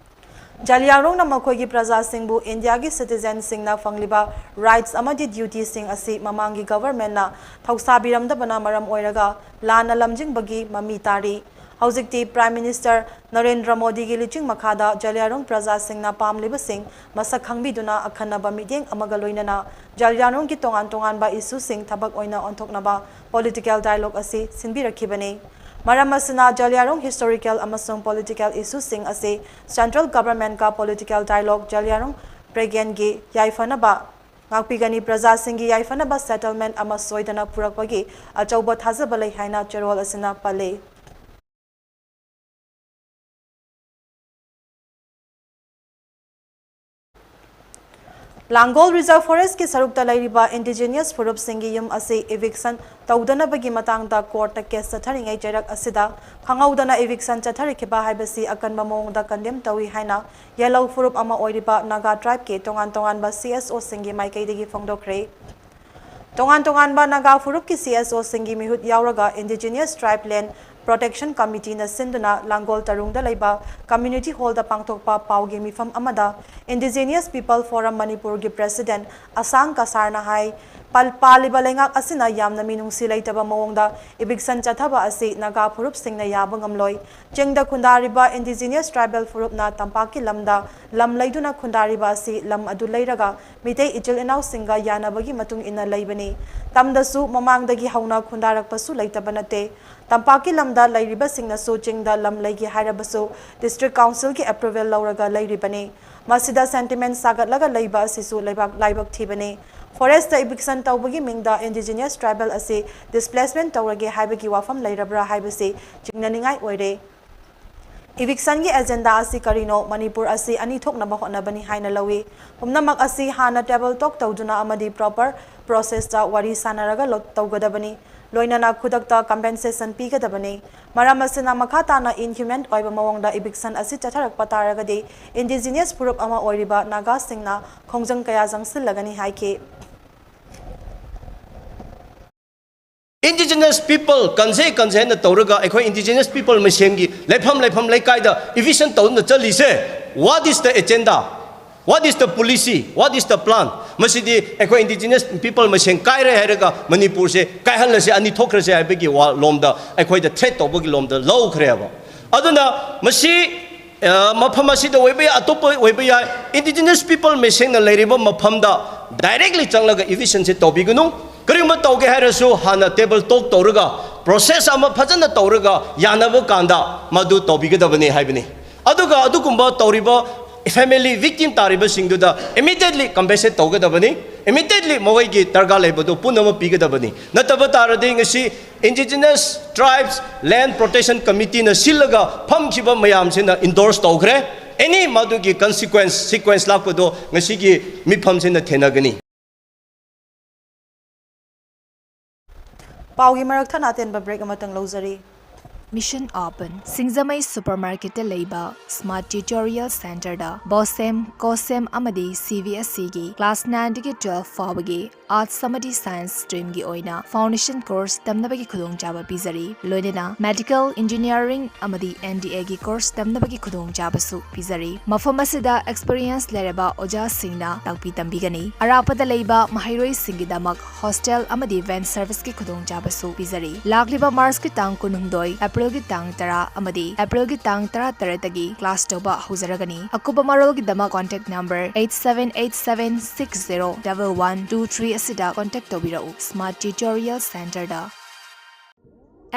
ꯖꯥꯂꯤꯌꯥꯔꯣꯡꯅ ꯃꯈꯣꯏꯒꯤ ꯄ꯭ꯔꯖꯥꯁꯤꯡꯕꯨ ꯏꯟꯗꯤꯌꯥꯒꯤ citizenꯁꯤꯡꯅ ꯐꯪꯂꯤꯕ rights ꯑꯃꯗꯤ dutyꯁꯤꯡ ꯑꯁꯤ ꯃꯃꯥꯡꯒꯤ governmentꯅ ꯊꯧꯁꯥꯕꯤꯔꯝꯗꯕꯅ ꯃꯔꯝ ꯑꯣꯏꯔꯒ ꯂꯥꯟꯅ ꯂꯝꯖꯤꯡꯕꯒꯤ ꯃꯃꯤ ꯇꯥꯔꯤ꯫ ꯍꯧꯖꯤꯛꯇꯤ Prime Minister ꯅꯔꯦꯟꯗ꯭ꯔ ꯃꯣꯗꯤꯒꯤ ꯂꯨꯆꯤꯡ ꯃꯈꯥꯗ ꯖꯥꯂꯤꯌꯥꯔꯣꯡ ꯄ꯭ꯔꯖꯥꯁꯤꯡꯅ ꯄꯥꯝꯂꯤꯕꯁꯤꯡ ꯃꯁꯛ ꯈꯪꯕꯤꯗꯨꯅ ꯑꯈꯟꯅꯕ ꯃꯤꯠꯌꯦꯡ ꯑꯃꯒ ꯂꯣꯏꯅꯅ ꯖꯥꯂꯤꯌꯥꯔꯣꯡꯒꯤ ꯇꯣꯉꯥꯟ ꯇꯣꯉꯥꯟꯕ issueꯁꯤꯡ ꯊꯕꯛ ꯑꯣꯏꯅ ꯑꯣꯟꯊꯣꯛꯅꯕ political dialogue ꯑꯁꯤ ꯁꯤꯟꯕꯤꯔꯛꯈꯤꯕꯅꯤ꯫ ꯃꯔꯝ ꯑꯁꯤꯅ ꯖꯥꯂꯤꯌꯥꯔꯣꯡ historical ꯑꯃꯁꯨꯡ political issueꯁꯤꯡ ꯑꯁꯤ central governmentꯀ political dialogue ꯖꯥꯂꯤꯌꯥꯔꯣꯡ ꯄ꯭ꯔꯦꯒꯦꯟꯒꯤ ꯌꯥꯏꯐꯅꯕ ꯉꯥꯛꯄꯤꯒꯅꯤ, ꯄ꯭ꯔꯖꯥꯁꯤꯡꯒꯤ ꯌꯥꯏꯐꯅꯕ settlement ꯑꯃ ꯁꯣꯏꯗꯅ ꯄꯨꯔꯛꯄꯒꯤ ꯑꯆꯧꯕ ꯊꯥꯖꯕ ꯂꯩ ꯍꯥꯏꯅ ꯆꯦꯔꯣꯜ ꯑꯁꯤꯅ ꯄꯜꯂꯤ꯫ ꯂꯥꯡꯒꯣꯜ Reserve Forestꯀꯤ ꯁꯔꯨꯛꯇ ꯂꯩꯔꯤꯕ indigenous ꯐꯨꯔꯨꯞꯁꯤꯡꯒꯤ ꯌꯨꯝ ꯑꯁꯤ eviction ꯇꯧꯗꯅꯕꯒꯤ ꯃꯇꯥꯡꯗ courtꯇ case ꯆꯠꯊꯔꯤꯉꯩ ꯆꯩꯔꯛ ꯑꯁꯤꯗ ꯈꯪꯍꯧꯗꯅ eviction ꯆꯠꯊꯔꯛꯈꯤꯕ ꯍꯥꯏꯕꯁꯤ ꯑꯀꯟꯕ ꯃꯑꯣꯡꯗ condemn ꯇꯧꯏ ꯍꯥꯏꯅ ꯌꯦꯜꯂꯧ ꯐꯨꯔꯨꯞ ꯑꯃ ꯑꯣꯏꯔꯤꯕ ꯅꯥꯒꯥ tribeꯀꯤ ꯇꯣꯉꯥꯟ ꯇꯣꯉꯥꯟꯕ CSOꯁꯤꯡꯒꯤ ꯃꯥꯏꯀꯩꯗꯒꯤ ꯐꯣꯡꯗꯣꯛꯈ꯭ꯔꯦ꯫ ꯇꯣꯉꯥꯟ ꯇꯣꯉꯥꯟꯕ ꯅꯥꯒꯥ ꯐꯨꯔꯨꯞꯀꯤ CSOꯁꯤꯡꯒꯤ ꯃꯤꯍꯨꯠ ꯌꯥꯎꯔꯒ Indigenous Tribe Land Protection Committeeꯅ ꯁꯤꯟꯗꯨꯅ ꯂꯥꯡꯒꯣꯜ ꯇꯔꯨꯡꯗ ꯂꯩꯕ community hallꯗ ꯄꯥꯡꯊꯣꯛꯄ ꯄꯥꯎꯒꯤ ꯃꯤꯐꯝ ꯑꯃꯗ Indigenous People Forum ꯃꯅꯤꯄꯨꯔꯒꯤ president ꯑꯁꯥꯡ ꯀꯁꯥꯔꯅ ꯍꯥꯏ, ꯄꯥꯜ-, ꯄꯥꯜꯂꯤꯕ ꯂꯩꯉꯥꯛ ꯑꯁꯤꯅ ꯌꯥꯝꯅ ꯃꯤꯅꯨꯡꯁꯤ ꯂꯩꯇꯕ ꯃꯑꯣꯡꯗ eviction ꯆꯠꯊꯕ ꯑꯁꯤ ꯅꯥꯒꯥ ꯐꯨꯔꯨꯞꯁꯤꯡꯅ ꯌꯥꯕ ꯉꯝꯂꯣꯏ꯫ ꯆꯤꯡꯗ ꯈꯨꯟꯗꯥꯔꯤꯕ Indigenous Tribal ꯐꯨꯔꯨꯞꯅ ꯇꯝꯄꯥꯛꯀꯤ ꯂꯝꯗ ꯂꯝ ꯂꯩꯗꯨꯅ ꯈꯨꯟꯗꯥꯔꯤꯕ ꯑꯁꯤ ꯂꯝ ꯑꯗꯨ ꯂꯩꯔꯒ ꯃꯤꯇꯩ ꯏꯆꯤꯜ ꯏꯅꯥꯎꯁꯤꯡꯒ ꯌꯥꯅꯕꯒꯤ ꯃꯇꯨꯡ ꯏꯟꯅ ꯂꯩꯕꯅꯤ꯫ ꯇꯝꯗꯁꯨ ꯃꯃꯥꯡꯗꯒꯤ ꯍꯧꯅ ꯈꯨꯟꯗꯥꯔꯛꯄꯁꯨ ꯂꯩꯇꯕ ꯅꯠꯇꯦ꯫ ꯇꯝꯄꯥꯛꯀꯤ ꯂꯝꯗ ꯂꯩꯔꯤꯕꯁꯤꯡꯅꯁꯨ ꯆꯤꯡꯗ ꯂꯝ ꯂꯩꯒꯦ ꯍꯥꯏꯔꯕꯁꯨ district councilꯒꯤ approval ꯂꯧꯔꯒ ꯂꯩꯔꯤꯕꯅꯤ꯫ ꯃꯁꯤꯗ sentiment ꯁꯥꯒꯠꯂꯒ ꯂꯩꯕ ꯑꯁꯤꯁꯨ ꯂꯩꯕꯥꯛ ꯂꯥꯏꯕꯛ ꯊꯤꯕꯅꯤ꯫ Forestꯇ eviction ꯇꯧꯕꯒꯤ ꯃꯤꯡꯗ Indigenous Tribal ꯑꯁꯤ displacement ꯇꯧꯔꯒꯦ ꯍꯥꯏꯕꯒꯤ ꯋꯥꯐꯝ ꯂꯩꯔꯕ꯭ꯔꯥ ꯍꯥꯏꯕꯁꯤ ꯆꯤꯡꯅꯅꯤꯡꯉꯥꯏ ꯑꯣꯏꯔꯦ꯫ Evictionꯒꯤ agenda ꯑꯁꯤ ꯀꯔꯤꯅꯣ? ꯃꯅꯤꯄꯨꯔ ꯑꯁꯤ ꯑꯅꯤ ꯊꯣꯛꯅꯕ ꯍꯣꯠꯅꯕꯅꯤ ꯍꯥꯏꯅ ꯂꯧꯏ꯫ ꯄꯨꯝꯅꯃꯛ ꯑꯁꯤ ꯍꯥꯟꯅ table talk ꯇꯧꯗꯨꯅ ꯑꯃꯗꯤ proper processꯇ ꯋꯥꯔꯤ ꯁꯥꯟꯅꯔꯒ ꯂꯧ-, ꯇꯧꯒꯗꯕꯅꯤ꯫ ꯂꯣꯏꯅꯅ ꯈꯨꯗꯛꯇ compensation ꯄꯤꯒꯗꯕꯅꯤ꯫ ꯃꯔꯝ ꯑꯁꯤꯅ, ꯃꯈꯥ ꯇꯥꯅ inhuman ꯑꯣꯏꯕ ꯃꯑꯣꯡꯗ eviction ꯑꯁꯤ ꯆꯠꯊꯔꯛꯄ ꯇꯥꯔꯒꯗꯤ, indigenous ꯐꯨꯔꯨꯞ ꯑꯃ ꯑꯣꯏꯔꯤꯕ ꯅꯥꯒꯥꯁꯤꯡꯅ ꯈꯣꯡꯖꯪ ꯀꯌꯥ ꯆꯪꯁꯤꯜꯂꯒꯅꯤ ꯍꯥꯏꯈꯤ꯫ Indigenous people ꯀꯟꯖꯦ ꯀꯟꯖꯦ ꯍꯥꯏꯅ ꯇꯧꯔꯒ ꯑꯩꯈꯣꯏ indigenous people ꯃꯁꯦꯟꯒꯤ ꯂꯩꯐꯝ ꯂꯩꯐꯝ ꯂꯩꯀꯥꯏꯗ eviction ꯇꯧꯗꯨꯅ ꯆꯠꯂꯤꯁꯦ, what is the agenda? What is the policy? What is the plan? ꯃꯁꯤꯗꯤ ꯑꯩꯈꯣꯏ indigenous people ꯃꯁꯦꯟ ꯀꯥꯏꯔꯦ ꯍꯥꯏꯔꯒ ꯃꯅꯤꯄꯨꯔꯁꯦ ꯀꯥꯏꯍꯜꯂꯁꯦ, ꯑꯅꯤ ꯊꯣꯛꯈ꯭ꯔꯁꯦ ꯍꯥꯏꯕꯒꯤ ꯋꯥ ꯂꯣꯝꯗ, ꯑꯩꯈꯣꯏꯗ threat ꯇꯧꯕꯒꯤ ꯂꯣꯝꯗ ꯂꯧꯈ꯭ꯔꯦꯕ꯫ ꯑꯗꯨꯅ ꯃꯁꯤ ꯑ, ꯃꯐꯝ ꯑꯁꯤꯗ ꯑꯣꯏꯕ ꯌꯥꯏ, ꯑꯇꯣꯞꯄ ꯑꯣꯏꯕ ꯌꯥꯏ, indigenous people ꯃꯁꯦꯟꯅ ꯂꯩꯔꯤꯕ ꯃꯐꯝꯗ directly ꯆꯪꯂꯒ evictionꯁꯦ ꯇꯧꯕꯤꯒꯅꯨ꯫ ꯀꯔꯤꯒꯨꯝꯕ ꯇꯧꯒꯦ ꯍꯥꯏꯔꯁꯨ ꯍꯥꯟꯅ table talk ꯇꯧꯔꯒ, process ꯑꯃ ꯐꯖꯅ ꯇꯧꯔꯒ ꯌꯥꯅꯕ ꯀꯥꯟꯗ ꯃꯗꯨ ꯇꯧꯕꯤꯒꯗꯕꯅꯤ ꯍꯥꯏꯕꯅꯤ꯫ ꯑꯗꯨꯒ ꯑꯗꯨꯒꯨꯝꯕ ꯇꯧꯔꯤꯕ family victim ꯇꯥꯔꯤꯕꯁꯤꯡꯗꯨꯗ immediately compensate ꯇꯧꯒꯗꯕꯅꯤ, immediately ꯃꯈꯣꯏꯒꯤ ꯗꯔꯀꯥꯔ ꯂꯩꯕꯗꯨ ꯄꯨꯝꯅꯃꯛ ꯄꯤꯒꯗꯕꯅꯤ꯫ ꯅꯠꯇꯕ ꯇꯥꯔꯗꯤ ꯉꯁꯤ indigenous tribes land protection committeeꯅ ꯁꯤꯜꯂꯒ ꯐꯝꯈꯤꯕ ꯃꯌꯥꯝꯁꯤꯅ endorse ꯇꯧꯈ꯭ꯔꯦ꯫ Any ꯃꯗꯨꯒꯤ consequence, sequence ꯂꯥꯛꯄꯗꯣ ꯉꯁꯤꯒꯤ ꯃꯤꯐꯝꯁꯤꯅ ꯊꯦꯡꯅꯒꯅꯤ꯫ ꯄꯥꯎꯒꯤ ꯃꯔꯛ ꯊꯠꯅ ꯑꯇꯦꯟꯕ break ꯑꯃꯇꯪ ꯂꯧꯖꯔꯤ꯫ Mission Open, ꯁꯤꯡꯖꯃꯩ supermarketꯇ ꯂꯩꯕ Smart Tutorial Centreꯗ BOSEM, COSEM ꯑꯃꯗꯤ CBSEꯒꯤ class nineꯗꯒꯤ twelve ꯐꯥꯎꯕꯒꯤ Arts ꯑꯃꯗꯤ Science streamꯒꯤ ꯑꯣꯏꯅ foundation course ꯇꯝꯅꯕꯒꯤ ꯈꯨꯗꯣꯡꯆꯥꯕ ꯄꯤꯖꯔꯤ꯫ ꯂꯣꯏꯅꯅ medical, engineering ꯑꯃꯗꯤ NDAꯒꯤ course ꯇꯝꯅꯕꯒꯤ ꯈꯨꯗꯣꯡꯆꯥꯕꯁꯨ ꯄꯤꯖꯔꯤ꯫ ꯃꯐꯝ ꯑꯁꯤꯗ experience ꯂꯩꯔꯕ ꯑꯣꯖꯥꯁꯤꯡꯅ ꯇꯥꯛꯄꯤ ꯇꯝꯕꯤꯒꯅꯤ꯫ ꯑꯔꯥꯞꯄꯗ ꯂꯩꯕ ꯃꯍꯩꯔꯣꯏꯁꯤꯡꯒꯤꯗꯃꯛ hostel ꯑꯃꯗꯤ van serviceꯀꯤ ꯈꯨꯗꯣꯡꯆꯥꯕꯁꯨ ꯄꯤꯖꯔꯤ꯫ ꯂꯥꯛꯂꯤꯕ Marchꯀꯤ ꯇꯥꯡ ꯀꯨꯟꯍꯨꯝꯗꯣꯏ, Aprilꯒꯤ ꯇꯥꯡ ꯇꯔꯥ ꯑꯃꯗꯤ Aprilꯒꯤ ꯇꯥꯡ ꯇꯔꯥꯇꯔꯦꯠꯇꯒꯤ class ꯇꯧꯕ ꯍꯧꯖꯔꯒꯅꯤ꯫ ꯑꯀꯨꯞꯄ ꯃꯔꯣꯜꯒꯤꯗꯃꯛ contact number eight seven eight seven six zero double one two three ꯑꯁꯤꯗ contact ꯇꯧꯕꯤꯔꯛꯎ꯫ Smart Tutorial Centreꯗ꯫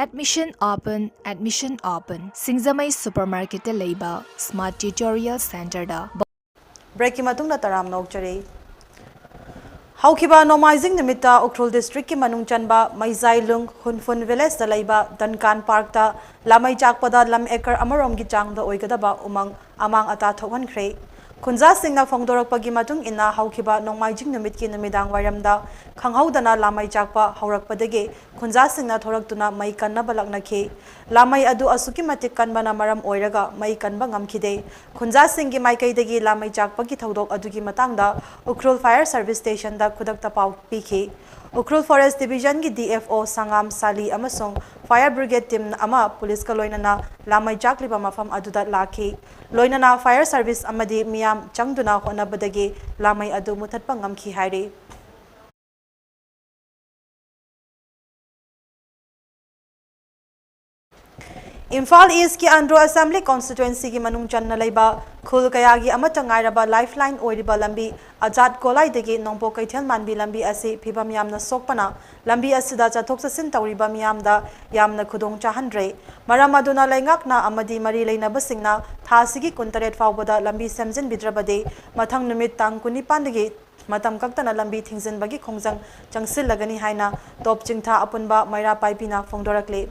Admission open, admission open. ꯁꯤꯡꯖꯃꯩ supermarketꯇ ꯂꯩꯕ Smart Tutorial Centreꯗ꯫ Breakꯀꯤ ꯃꯇꯨꯡꯗ ꯇꯔꯥꯝꯅ ꯑꯣꯛꯆꯔꯤ꯫ ꯍꯧꯈꯤꯕ ꯅꯣꯡꯃꯥꯏꯖꯤꯡ ꯅꯨꯃꯤꯠꯇ ꯎꯈ꯭ꯔꯨꯜ districtꯀꯤ ꯃꯅꯨꯡ ꯆꯟꯕ ꯃꯩꯖꯥꯏꯂꯨꯡ ꯍꯨꯟꯐꯨꯟ villageꯇ ꯂꯩꯕ ꯗꯟꯀꯥꯟ parkꯇ ꯂꯥꯃꯩ ꯆꯥꯛꯄꯗ ꯂꯝ acre ꯑꯃꯔꯣꯝꯒꯤ ꯆꯥꯡꯗ ꯑꯣꯏꯒꯗꯕ ꯎꯃꯪ ꯑꯃꯥꯡ ꯑꯇꯥ ꯊꯣꯛꯍꯟꯈ꯭ꯔꯦ꯫ ꯈꯨꯟꯖꯥꯁꯤꯡꯅ ꯐꯣꯡꯗꯣꯔꯛꯄꯒꯤ ꯃꯇꯨꯡ ꯏꯟꯅ, ꯍꯧꯈꯤꯕ ꯅꯣꯡꯃꯥꯏꯖꯤꯡ ꯅꯨꯃꯤꯠꯀꯤ ꯅꯨꯃꯤꯗꯥꯡ ꯋꯥꯏꯔꯝꯗ ꯈꯪꯍꯧꯗꯅ ꯂꯥꯃꯩ ꯆꯥꯛꯄ ꯍꯧꯔꯛꯄꯗꯒꯤ ꯈꯨꯟꯖꯥꯁꯤꯡꯅ ꯊꯣꯔꯛꯇꯨꯅ ꯃꯩ ꯀꯟꯅꯕ ꯂꯥꯛꯅꯈꯤ꯫ ꯂꯥꯃꯩ ꯑꯗꯨ ꯑꯁꯨꯛꯀꯤ ꯃꯇꯤꯛ ꯀꯟꯕꯅ ꯃꯔꯝ ꯑꯣꯏꯔꯒ ꯃꯩ ꯀꯟꯕ ꯉꯝꯈꯤꯗꯦ꯫ ꯈꯨꯟꯖꯥꯁꯤꯡꯒꯤ ꯃꯥꯏꯀꯩꯗꯒꯤ ꯂꯥꯃꯩ ꯆꯥꯛꯄꯒꯤ ꯊꯧꯗꯣꯛ ꯑꯗꯨꯒꯤ ꯃꯇꯥꯡꯗ ꯎꯈ꯭ꯔꯨꯜ Fire Service Station ꯗ ꯈꯨꯗꯛꯇ ꯄꯥꯎ ꯄꯤꯈꯤ꯫ ꯎꯈ꯭ꯔꯨꯜ Forest Division ꯒꯤ D F O ꯁꯉꯥꯝ ꯁꯥꯂꯤ ꯑꯃꯁꯨꯡ Fire Brigade team ꯑꯃ ꯄꯨꯂꯤꯁꯀ ꯂꯣꯏꯅꯅ ꯂꯥꯃꯩ ꯆꯥꯛꯂꯤꯕ ꯃꯐꯝ ꯑꯗꯨꯗ ꯂꯥꯛꯈꯤ꯫ ꯂꯣꯏꯅꯅ fire service ꯑꯃꯗꯤ ꯃꯤꯌꯥꯝ ꯆꯪꯗꯨꯅ ꯍꯣꯠꯅꯕꯗꯒꯤ ꯂꯥꯃꯩ ꯑꯗꯨ ꯃꯨꯊꯠꯄ ꯉꯝꯈꯤ ꯍꯥꯏꯔꯤ꯫ ꯏꯝꯐꯥꯜ East ꯀꯤ ꯑꯟꯗ꯭ꯔꯣ Assembly Constituency ꯒꯤ ꯃꯅꯨꯡ ꯆꯟꯅ ꯂꯩꯕ ꯈꯨꯜ ꯀꯌꯥꯒꯤ ꯑꯃꯠꯇ ꯉꯥꯏꯔꯕ lifeline ꯑꯣꯏꯔꯤꯕ ꯂꯝꯕꯤ ꯑꯖꯥꯠ ꯒꯣꯂꯥꯏꯗꯒꯤ ꯅꯣꯡꯄꯣꯛ ꯀꯩꯊꯦꯜ ꯃꯥꯟꯕꯤ ꯂꯝꯕꯤ ꯑꯁꯤ ꯐꯤꯕꯝ ꯌꯥꯝꯅ ꯁꯣꯛꯄꯅ ꯂꯝꯕꯤ ꯑꯁꯤꯗ ꯆꯠꯊꯣꯛ ꯆꯠꯁꯤꯟ ꯇꯧꯔꯤꯕ ꯃꯤꯌꯥꯝꯗ ꯌꯥꯝꯅ ꯈꯨꯗꯣꯡ ꯆꯥꯍꯟꯗ꯭ꯔꯦ꯫ ꯃꯔꯝ ꯑꯗꯨꯅ ꯂꯩꯉꯥꯛꯅ ꯑꯃꯗꯤ ꯃꯔꯤ ꯂꯩꯅꯕꯁꯤꯡꯅ ꯊꯥ ꯑꯁꯤꯒꯤ ꯀꯨꯟꯇꯔꯦꯠ ꯐꯥꯎꯕꯗ ꯂꯝꯕꯤ ꯁꯦꯝꯖꯤꯟꯕꯤꯗ꯭ꯔꯕꯗꯤ ꯃꯊꯪ ꯅꯨꯃꯤꯠ ꯇꯥꯡ ꯀꯨꯟꯅꯤꯄꯥꯟꯗꯒꯤ ꯃꯇꯝ ꯀꯛꯇꯅ ꯂꯝꯕꯤ ꯊꯤꯡꯖꯤꯟꯕꯒꯤ ꯈꯣꯡꯖꯪ ꯆꯪꯁꯤꯜꯂꯒꯅꯤ ꯍꯥꯏꯅ ꯇꯣꯞ ꯆꯤꯡꯊꯥ ꯑꯄꯨꯟꯕ ꯃꯩꯔꯥ ꯄꯥꯏꯕꯤꯅ ꯐꯣꯡꯗꯣꯔꯛꯂꯤ꯫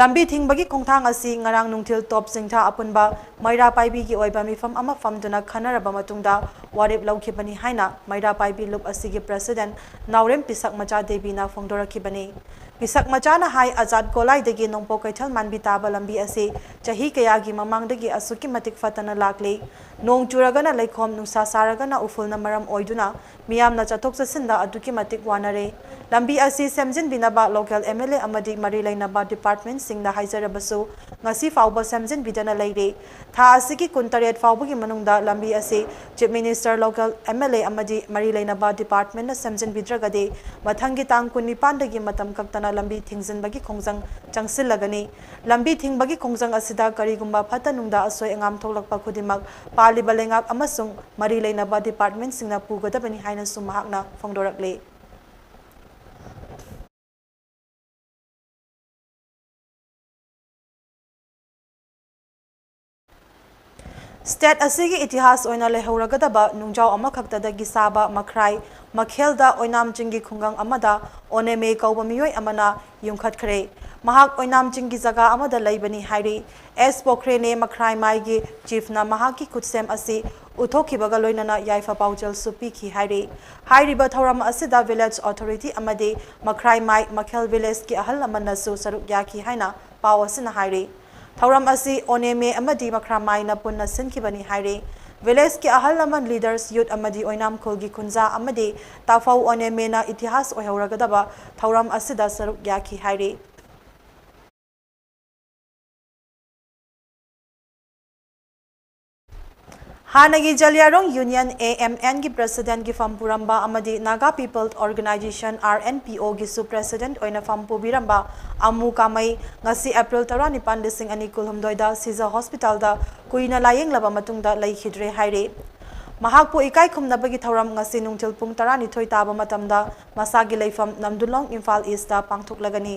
ꯂꯝꯕꯤ ꯊꯤꯡꯕꯒꯤ ꯈꯣꯡꯊꯥꯡ ꯑꯁꯤ ꯉꯔꯥꯡ ꯅꯨꯡꯊꯤꯜ ꯇꯣꯞ ꯆꯤꯡꯊꯥ ꯑꯄꯨꯟꯕ ꯃꯩꯔꯥ ꯄꯥꯏꯕꯤꯒꯤ ꯑꯣꯏꯕ ꯃꯤꯐꯝ ꯑꯃ ꯐꯝꯗꯨꯅ ꯈꯟꯅꯔꯕ ꯃꯇꯨꯡꯗ ꯋꯥꯔꯦꯞ ꯂꯧꯈꯤꯕꯅꯤ ꯍꯥꯏꯅ ꯃꯩꯔꯥ ꯄꯥꯏꯕꯤ ꯂꯨꯞ ꯑꯁꯤꯒꯤ president ꯅꯥꯎꯔꯦꯝ ꯄꯤꯁꯛ ꯃꯆꯥ ꯗꯦꯕꯤꯅ ꯐꯣꯡꯗꯣꯔꯛꯈꯤꯕꯅꯤ꯫ ꯄꯤꯁꯛ ꯃꯆꯥꯅ ꯍꯥꯏ, ꯑꯖꯥꯠ ꯒꯣꯂꯥꯏꯗꯒꯤ ꯅꯣꯡꯄꯣꯛ ꯀꯩꯊꯦꯜ ꯃꯥꯟꯕꯤ ꯇꯥꯕ ꯂꯝꯕꯤ ꯑꯁꯤ ꯆꯍꯤ ꯀꯌꯥꯒꯤ ꯃꯃꯥꯡꯗꯒꯤ ꯑꯁꯨꯛꯀꯤ ꯃꯇꯤꯛ ꯐꯠꯇꯅ ꯂꯥꯛꯂꯤ꯫ ꯅꯣꯡ ꯆꯨꯔꯒꯅ ꯂꯩꯈꯣꯝ, ꯅꯨꯡꯁꯥ ꯁꯥꯔꯒꯅ ꯎꯐꯨꯜꯅ ꯃꯔꯝ ꯑꯣꯏꯗꯨꯅ ꯃꯤꯌꯥꯝꯅ ꯆꯠꯊꯣꯛ ꯆꯠꯁꯤꯟꯗ ꯑꯗꯨꯛꯀꯤ ꯃꯇꯤꯛ ꯋꯥꯅꯔꯦ꯫ ꯂꯝꯕꯤ ꯑꯁꯤ ꯁꯦꯝꯖꯤꯟꯕꯤꯅꯕ local M L A ꯑꯃꯗꯤ ꯃꯔꯤ ꯂꯩꯅꯕ department ꯁꯤꯡꯗ ꯍꯥꯏꯖꯔꯕꯁꯨ ꯉꯁꯤ ꯐꯥꯎꯕ ꯁꯦꯝꯖꯤꯟꯕꯤꯗꯅ ꯂꯩꯔꯦ꯫ ꯊꯥ ꯑꯁꯤꯒꯤ ꯀꯨꯟꯇꯔꯦꯠ ꯐꯥꯎꯕꯒꯤ ꯃꯅꯨꯡꯗ ꯂꯝꯕꯤ ꯑꯁꯤ Chief Minister, local M L A ꯑꯃꯗꯤ ꯃꯔꯤ ꯂꯩꯅꯕ department ꯅ ꯁꯦꯝꯖꯤꯟꯕꯤꯗ꯭ꯔꯒꯗꯤ ꯃꯊꯪꯒꯤ ꯇꯥꯡ ꯀꯨꯟꯅꯤꯄꯥꯟꯗꯒꯤ ꯃꯇꯝ ꯀꯛꯇꯅ ꯂꯝꯕꯤ ꯊꯤꯡꯖꯤꯟꯕꯒꯤ ꯈꯣꯡꯖꯪ ꯆꯪꯁꯤꯜꯂꯒꯅꯤ꯫ ꯂꯝꯕꯤ ꯊꯤꯡꯕꯒꯤ ꯈꯣꯡꯖꯪ ꯑꯁꯤꯗ ꯀꯔꯤꯒꯨꯝꯕ ꯐꯠꯇ ꯅꯨꯡꯗ ꯑꯁꯣꯏ ꯑꯉꯥꯝ ꯊꯣꯛꯂꯛꯄ ꯈꯨꯗꯤꯡꯃꯛ ꯄꯥꯜꯂꯤꯕ ꯂꯩꯉꯥꯛ ꯑꯃꯁꯨꯡ ꯃꯔꯤ ꯂꯩꯅꯕ department ꯁꯤꯡꯅ ꯄꯨꯒꯗꯕꯅꯤ ꯍꯥꯏꯅꯁꯨ ꯃꯍꯥꯛꯅ ꯐꯣꯡꯗꯣꯔꯛꯂꯤ꯫ State ꯑꯁꯤꯒꯤ ꯏꯇꯤꯍꯥꯁ ꯑꯣꯏꯅ ꯂꯩꯍꯧꯔꯒꯗꯕ ꯅꯨꯡꯖꯥꯎ ꯑꯃꯈꯛꯇꯗꯒꯤ ꯁꯥꯕ ꯃꯈ꯭ꯔꯥꯏ ꯃꯈꯦꯜꯗ ꯑꯣꯏꯅꯥꯝ ꯆꯤꯡꯒꯤ ꯈꯨꯡꯒꯪ ꯑꯃꯗ ꯑꯣꯅꯦꯃꯦ ꯀꯧꯕ ꯃꯤꯑꯣꯏ ꯑꯃꯅ ꯌꯨꯝꯈꯠꯈ꯭ꯔꯦ꯫ ꯃꯍꯥꯛ ꯑꯣꯏꯅꯥꯝ ꯆꯤꯡꯒꯤ ꯖꯒꯥ ꯑꯃꯗ ꯂꯩꯕꯅꯤ ꯍꯥꯏꯔꯤ꯫ ꯑꯦꯁ ꯄꯣꯈ꯭ꯔꯦꯅꯦ ꯃꯈ꯭ꯔꯥꯏꯃꯥꯏꯒꯤ ꯆꯤꯐꯅ ꯃꯍꯥꯛꯀꯤ ꯈꯨꯠꯁꯦꯝ ꯑꯁꯤ ꯎꯠꯊꯣꯛꯈꯤꯕꯒ ꯂꯣꯏꯅꯅ ꯌꯥꯏꯐ ꯄꯥꯎꯖꯦꯜꯁꯨ ꯄꯤꯈꯤ ꯍꯥꯏꯔꯤ꯫ ꯍꯥꯏꯔꯤꯕ ꯊꯧꯔꯝ ꯑꯁꯤꯗ ꯚꯤꯂꯦꯖ ꯑꯣꯊꯣꯔꯤꯇꯤ ꯑꯃꯗꯤ ꯃꯈ꯭ꯔꯥꯏꯃꯥꯏ ꯃꯈꯦꯜ ꯚꯤꯂꯦꯖꯀꯤ ꯑꯍꯜ ꯂꯃꯟꯅꯁꯨ ꯁꯔꯨꯛ ꯌꯥꯈꯤ ꯍꯥꯏꯅ ꯄꯥꯎ ꯑꯁꯤꯅ ꯍꯥꯏꯔꯤ꯫ ꯊꯧꯔꯝ ꯑꯁꯤ ꯑꯣꯅꯦꯃꯦ ꯑꯃꯗꯤ ꯃꯈ꯭ꯔꯥꯃꯥꯏꯅ ꯄꯨꯟꯅ ꯁꯤꯟꯈꯤꯕꯅꯤ ꯍꯥꯏꯔꯤ꯫ ꯚꯤꯂꯦꯖꯀꯤ ꯑꯍꯜ ꯂꯃꯟ, ꯂꯤꯗꯔꯁ, ꯌꯨꯠ ꯑꯃꯗꯤ ꯑꯣꯏꯅꯥꯝ ꯈꯨꯜꯒꯤ ꯈꯨꯟꯖꯥ ꯑꯃꯗꯤ ꯇꯥꯐꯧ ꯑꯣꯅꯦꯃꯦꯅ ꯏꯇꯤꯍꯥꯁ ꯑꯣꯏꯍꯧꯔꯒꯗꯕ ꯊꯧꯔꯝ ꯑꯁꯤꯗ ꯁꯔꯨꯛ ꯌꯥꯈꯤ ꯍꯥꯏꯔꯤ꯫ ꯍꯥꯟꯅꯒꯤ ꯖꯂꯤꯌꯥꯔꯣꯡ ꯌꯨꯅꯤꯌꯟ, ꯑꯦ ꯑꯦꯝ ꯑꯦꯟꯒꯤ ꯄ꯭ꯔꯦꯁꯤꯗꯦꯟꯠꯀꯤ ꯐꯝ ꯄꯨꯔꯝꯕ ꯑꯃꯗꯤ Naga people organisation, R N P ꯑꯣꯒꯤꯁꯨ ꯄ꯭ꯔꯦꯁꯤꯗꯦꯟꯠ ꯑꯣꯏꯅ ꯐꯝ ꯄꯨꯕꯤꯔꯝꯕ ꯑꯃꯨ ꯀꯥꯃꯩ ꯉꯁꯤ ꯑꯦꯄ꯭ꯔꯤꯜ ꯇꯔꯥꯅꯤꯄꯥꯟ, ꯂꯤꯁꯤꯡ ꯑꯅꯤ ꯀꯨꯟꯍꯨꯝꯗꯣꯏꯗ ꯁꯤꯖ ꯍꯣꯁꯄꯤꯇꯥꯜꯗ ꯀꯨꯏꯅ ꯂꯥꯌꯦꯡꯂꯕ ꯃꯇꯨꯡꯗ ꯂꯩꯈꯤꯗ꯭ꯔꯦ ꯍꯥꯏꯔꯤ꯫ ꯃꯍꯥꯛꯄꯨ ꯏꯀꯥꯏ ꯈꯨꯝꯅꯕꯒꯤ ꯊꯧꯔꯝ ꯉꯁꯤ ꯅꯨꯡꯊꯤꯜ ꯄꯨꯡ ꯇꯔꯥꯅꯤꯊꯣꯏ ꯇꯥꯕ ꯃꯇꯝꯗ ꯃꯁꯥꯒꯤ ꯂꯩꯐꯝ ꯅꯝꯗꯨꯂꯣꯡ, ꯏꯝꯐꯥꯜ ꯏꯁꯇ ꯄꯥꯡꯊꯣꯛꯂꯒꯅꯤ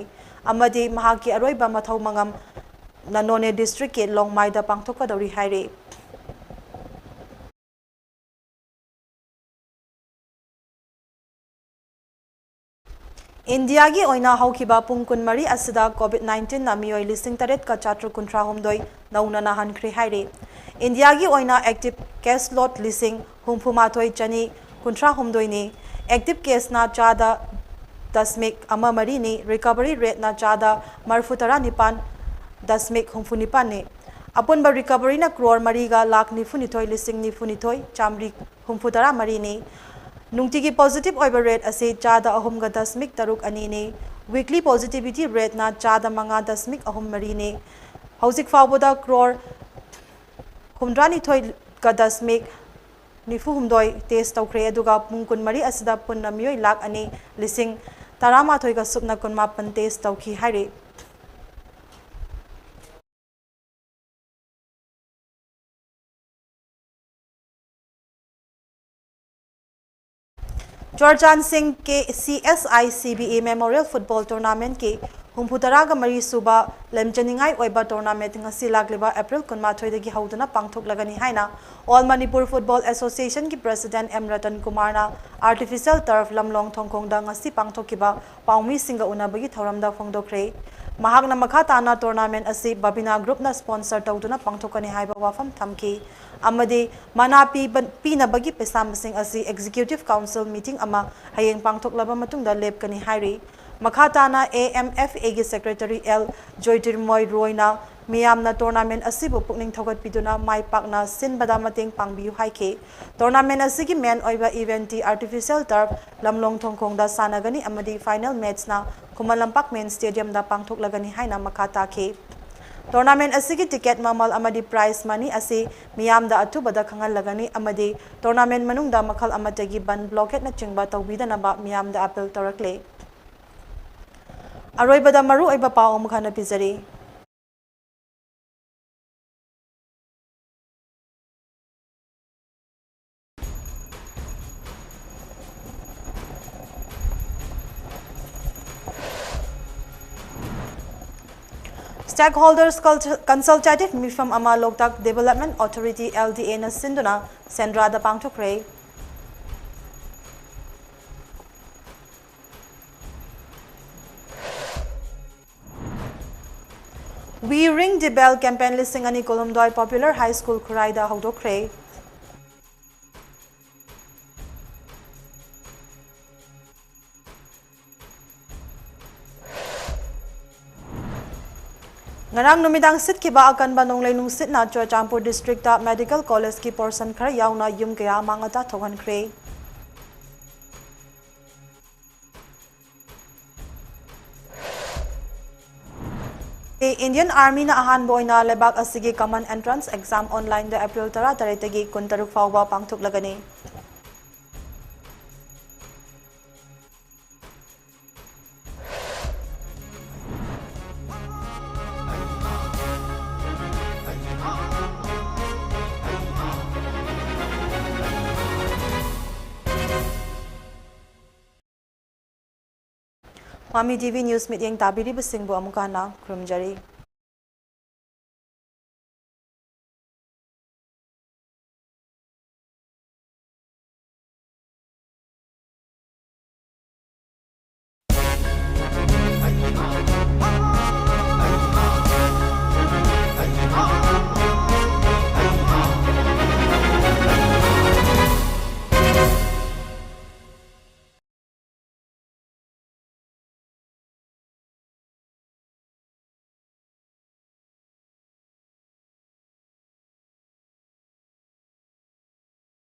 ꯑꯃꯗꯤ ꯃꯍꯥꯛꯀꯤ ꯑꯔꯣꯏꯕ ꯃꯊꯧ ꯃꯉꯝ ꯅꯣꯅꯦ ꯗꯤꯁꯇ꯭ꯔꯤꯛꯀꯤ ꯂꯣꯡꯃꯥꯏꯗ ꯄꯥꯡꯊꯣꯛꯀꯗꯧꯔꯤ ꯍꯥꯏꯔꯤ꯫ ꯏꯟꯗꯤꯌꯥꯒꯤ ꯑꯣꯏꯅ ꯍꯧꯈꯤꯕ ꯄꯨꯡ ꯀꯨꯟꯃꯔꯤ ꯑꯁꯤꯗ ꯀꯣꯚꯤꯗ ꯅꯥꯏꯟꯇꯤꯟꯅ ꯃꯤꯑꯣꯏ ꯂꯤꯁꯤꯡ ꯇꯔꯦꯠꯀ ꯆꯥꯇ꯭ꯔꯨꯛ ꯀꯨꯟꯊ꯭ꯔꯥ ꯍꯨꯝꯗꯣꯏ ꯅꯧꯅ ꯅꯥꯍꯟꯈ꯭ꯔꯦ ꯍꯥꯏꯔꯤ꯫ ꯏꯟꯗꯤꯌꯥꯒꯤ ꯑꯣꯏꯅ ꯑꯦꯛꯇꯤꯚ ꯀꯦꯁ ꯂꯣꯗ ꯂꯤꯁꯤꯡ ꯍꯨꯝꯐꯨ ꯃꯥꯊꯣꯏ ꯆꯅꯤ ꯀꯨꯟꯊ꯭ꯔꯥ ꯍꯨꯝꯗꯣꯏꯅꯤ꯫ ꯑꯦꯛꯇꯤꯚ ꯀꯦꯁꯅ ꯆꯥꯗ ꯗꯁꯃꯤꯛ ꯑꯃ ꯃꯔꯤꯅꯤ, ꯔꯤꯀꯚꯔꯤ ꯔꯦꯠꯅ ꯆꯥꯗ ꯃꯔꯤꯐꯨ ꯇꯔꯥ ꯅꯤꯄꯥꯟ ꯗꯁꯃꯤꯛ ꯍꯨꯝꯐꯨ ꯅꯤꯄꯥꯟꯅꯤ꯫ ꯑꯄꯨꯟꯕ ꯔꯤꯀꯚꯔꯤꯅ ꯀ꯭ꯔꯣꯔ ꯃꯔꯤꯒ ꯂꯥꯈ ꯅꯤꯐꯨ ꯅꯤꯊꯣꯏ ꯂꯤꯁꯤꯡ ꯅꯤꯐꯨ ꯅꯤꯊꯣꯏ ꯆꯥꯃꯔꯤ ꯍꯨꯝꯐꯨ ꯇꯔꯥ ꯃꯔꯤꯅꯤ꯫ ꯅꯨꯡꯇꯤꯒꯤ ꯄꯣꯖꯤꯇꯤꯚ ꯑꯣꯏꯕ ꯔꯦꯠ ꯑꯁꯤ ꯆꯥꯗ ꯑꯍꯨꯝꯒ ꯗꯁꯃꯤꯛ ꯇꯔꯨꯛ ꯑꯅꯤꯅꯤ꯫ ꯋꯤꯛꯂꯤ ꯄꯣꯖꯤꯇꯤꯚꯤꯇꯤ ꯔꯦꯠꯅ ꯆꯥꯗ ꯃꯉꯥ ꯗꯁꯃꯤꯛ ꯑꯍꯨꯝ ꯃꯔꯤꯅꯤ꯫ ꯍꯧꯖꯤꯛ ꯐꯥꯎꯕꯗ ꯀ꯭ꯔꯣꯔ ꯍꯨꯝꯗ꯭ꯔꯥꯅꯤꯊꯣꯏꯒ ꯗꯁꯃꯤꯛ ꯅꯤꯐꯨ ꯍꯨꯝꯗꯣꯏ ꯇꯦꯁ ꯇꯧꯈ꯭ꯔꯦ, ꯑꯗꯨꯒ ꯄꯨꯡ ꯀꯨꯟꯃꯔꯤ ꯑꯁꯤꯗ ꯄꯨꯟꯅ ꯃꯤꯑꯣꯏ ꯂꯥꯈ ꯑꯅꯤ ꯂꯤꯁꯤꯡ ꯇꯔꯥꯃꯥꯊꯣꯏꯒ ꯁꯨꯞꯅ ꯀꯨꯟꯃꯥꯄꯟ ꯇꯦꯁ ꯇꯧꯈꯤ ꯍꯥꯏꯔꯤ꯫ ꯆꯨꯔꯆꯥꯟꯁꯤꯡ K C S I C B E memorial football ꯇꯣꯔꯅꯥꯃꯦꯟꯠꯀꯤ ꯍꯨꯝꯐꯨ ꯇꯔꯥꯒ ꯃꯔꯤ ꯁꯨꯕ ꯂꯦꯝꯖꯅꯤꯡꯉꯥꯏ ꯑꯣꯏꯕ tournament ꯉꯁꯤ ꯂꯥꯛꯂꯤꯕ April ꯀꯨꯟꯃꯥꯊꯣꯏꯗꯒꯤ ꯍꯧꯗꯨꯅ ꯄꯥꯡꯊꯣꯛꯂꯒꯅꯤ ꯍꯥꯏꯅ All Manipur Football Association ꯒꯤ President M ꯔꯇꯟ ꯀꯨꯃꯥꯔꯅ artificial turf ꯂꯝꯂꯣꯡ ꯊꯣꯡꯈꯣꯡꯗ ꯉꯁꯤ ꯄꯥꯡꯊꯣꯛꯈꯤꯕ ꯄꯥꯎꯃꯤꯁꯤꯡꯒ ꯎꯅꯕꯒꯤ ꯊꯧꯔꯝꯗ ꯐꯣꯡꯗꯣꯛꯈ꯭ꯔꯦ꯫ ꯃꯍꯥꯛꯅ ꯃꯈꯥ ꯇꯥꯅ tournament ꯑꯁꯤ Babina Group ꯅ sponsor ꯇꯧꯗꯨꯅ ꯄꯥꯡꯊꯣꯛꯀꯅꯤ ꯍꯥꯏꯕ ꯋꯥꯐꯝ ꯊꯝꯈꯤ ꯑꯃꯗꯤ ꯃꯅꯥ ꯄꯤꯕ-, ꯄꯤꯅꯕꯒꯤ ꯄꯩꯁꯥ ꯃꯁꯤꯡ ꯑꯁꯤ Executive Council meeting ꯑꯃ ꯍꯌꯦꯡ ꯄꯥꯡꯊꯣꯛꯂꯕ ꯃꯇꯨꯡꯗ ꯂꯦꯞꯀꯅꯤ ꯍꯥꯏꯔꯤ꯫ ꯃꯈꯥ ꯇꯥꯅ A M F A ꯒꯤ Secretary L ꯖꯣꯏꯇꯤꯔꯃꯣꯏ ꯔꯣꯏꯅ ꯃꯤꯌꯥꯝꯅ tournament ꯑꯁꯤꯕꯨ ꯄꯨꯛꯅꯤꯡ ꯊꯧꯒꯠꯄꯤꯗꯨꯅ ꯃꯥꯏ ꯄꯥꯛꯅ ꯁꯤꯟꯕꯗ ꯃꯇꯦꯡ ꯄꯥꯡꯕꯤꯌꯨ ꯍꯥꯏꯈꯤ꯫ Tournament ꯑꯁꯤꯒꯤ main ꯑꯣꯏꯕ event ꯇꯤ artificial turf ꯂꯝꯂꯣꯡ ꯊꯣꯡꯈꯣꯡꯗ ꯁꯥꯟꯅꯒꯅꯤ ꯑꯃꯗꯤ final match ꯅ ꯈꯨꯃꯟ ꯂꯝꯄꯥꯛ main stadium ꯗ ꯄꯥꯡꯊꯣꯛꯂꯒꯅꯤ ꯍꯥꯏꯅ ꯃꯈꯥ ꯇꯥꯈꯤ꯫ Tournament ꯑꯁꯤꯒꯤ ticket ꯃꯃꯜ ꯑꯃꯗꯤ prize money ꯑꯁꯤ ꯃꯤꯌꯥꯝꯗ ꯑꯊꯨꯕꯗ ꯈꯪꯍꯜꯂꯒꯅꯤ ꯑꯃꯗꯤ tournament ꯃꯅꯨꯡꯗ ꯃꯈꯜ ꯑꯃꯠꯇꯒꯤ ꯕꯟ blockade ꯅꯆꯤꯡꯕ ꯇꯧꯕꯤꯗꯅꯕ ꯃꯤꯌꯥꯝꯗ appeal ꯇꯧꯔꯛꯂꯦ꯫ ꯑꯔꯣꯏꯕꯗ ꯃꯔꯨꯑꯣꯏꯕ ꯄꯥꯎ ꯑꯃꯨꯛ ꯍꯟꯅ ꯄꯤꯖꯔꯤ꯫ Stakeholders Cult-, Consultative ꯃꯤꯐꯝ ꯑꯃ ꯂꯣꯛꯇꯥꯛ Development Authority, L D A ꯅ ꯁꯤꯟꯗꯨꯅ ꯁꯦꯟꯗ꯭ꯔꯥꯗ ꯄꯥꯡꯊꯣꯛꯈ꯭ꯔꯦ꯫ We Ring the Bell campaign ꯂꯤꯁꯤꯡ ꯑꯅꯤ ꯀꯨꯟꯍꯨꯝꯗꯣꯏ Popular High School ꯈꯨꯔꯥꯏꯗ ꯍꯧꯗꯣꯛꯈ꯭ꯔꯦ꯫ ꯉꯔꯥꯡ ꯅꯨꯃꯤꯗꯥꯡ ꯁꯤꯠꯈꯤꯕ ꯑꯀꯟꯕ ꯅꯣꯡꯂꯩ ꯅꯨꯡꯁꯤꯠꯅ ꯆꯨꯔꯆꯥꯟꯄꯨꯔ district ꯇ medical college ꯀꯤ portion ꯈꯔ ꯌꯥꯎꯅ ꯌꯨꯝ ꯀꯌꯥ ꯑꯃꯥꯡ ꯑꯇꯥ ꯊꯣꯛꯍꯟꯈ꯭ꯔꯦ꯫ Indian Army ꯅ ꯑꯍꯥꯟꯕ ꯑꯣꯏꯅ ꯂꯩꯕꯥꯛ ꯑꯁꯤꯒꯤ common entrance exam online ꯗ April ꯇꯔꯥꯇꯔꯦꯠꯇꯒꯤ ꯀꯨꯟꯇꯔꯨꯛ ꯐꯥꯎꯕ ꯄꯥꯡꯊꯣꯛꯂꯒꯅꯤ꯫ ꯃꯥꯃꯤ ꯇꯤꯚꯤ ꯅ꯭ꯌꯨꯁ ꯃꯤꯠꯌꯦꯡ ꯇꯥꯕꯤꯔꯤꯕꯁꯤꯡꯕꯨ ꯑꯃꯨꯛ ꯍꯟꯅ ꯈꯨꯔꯨꯝꯖꯔꯤ꯫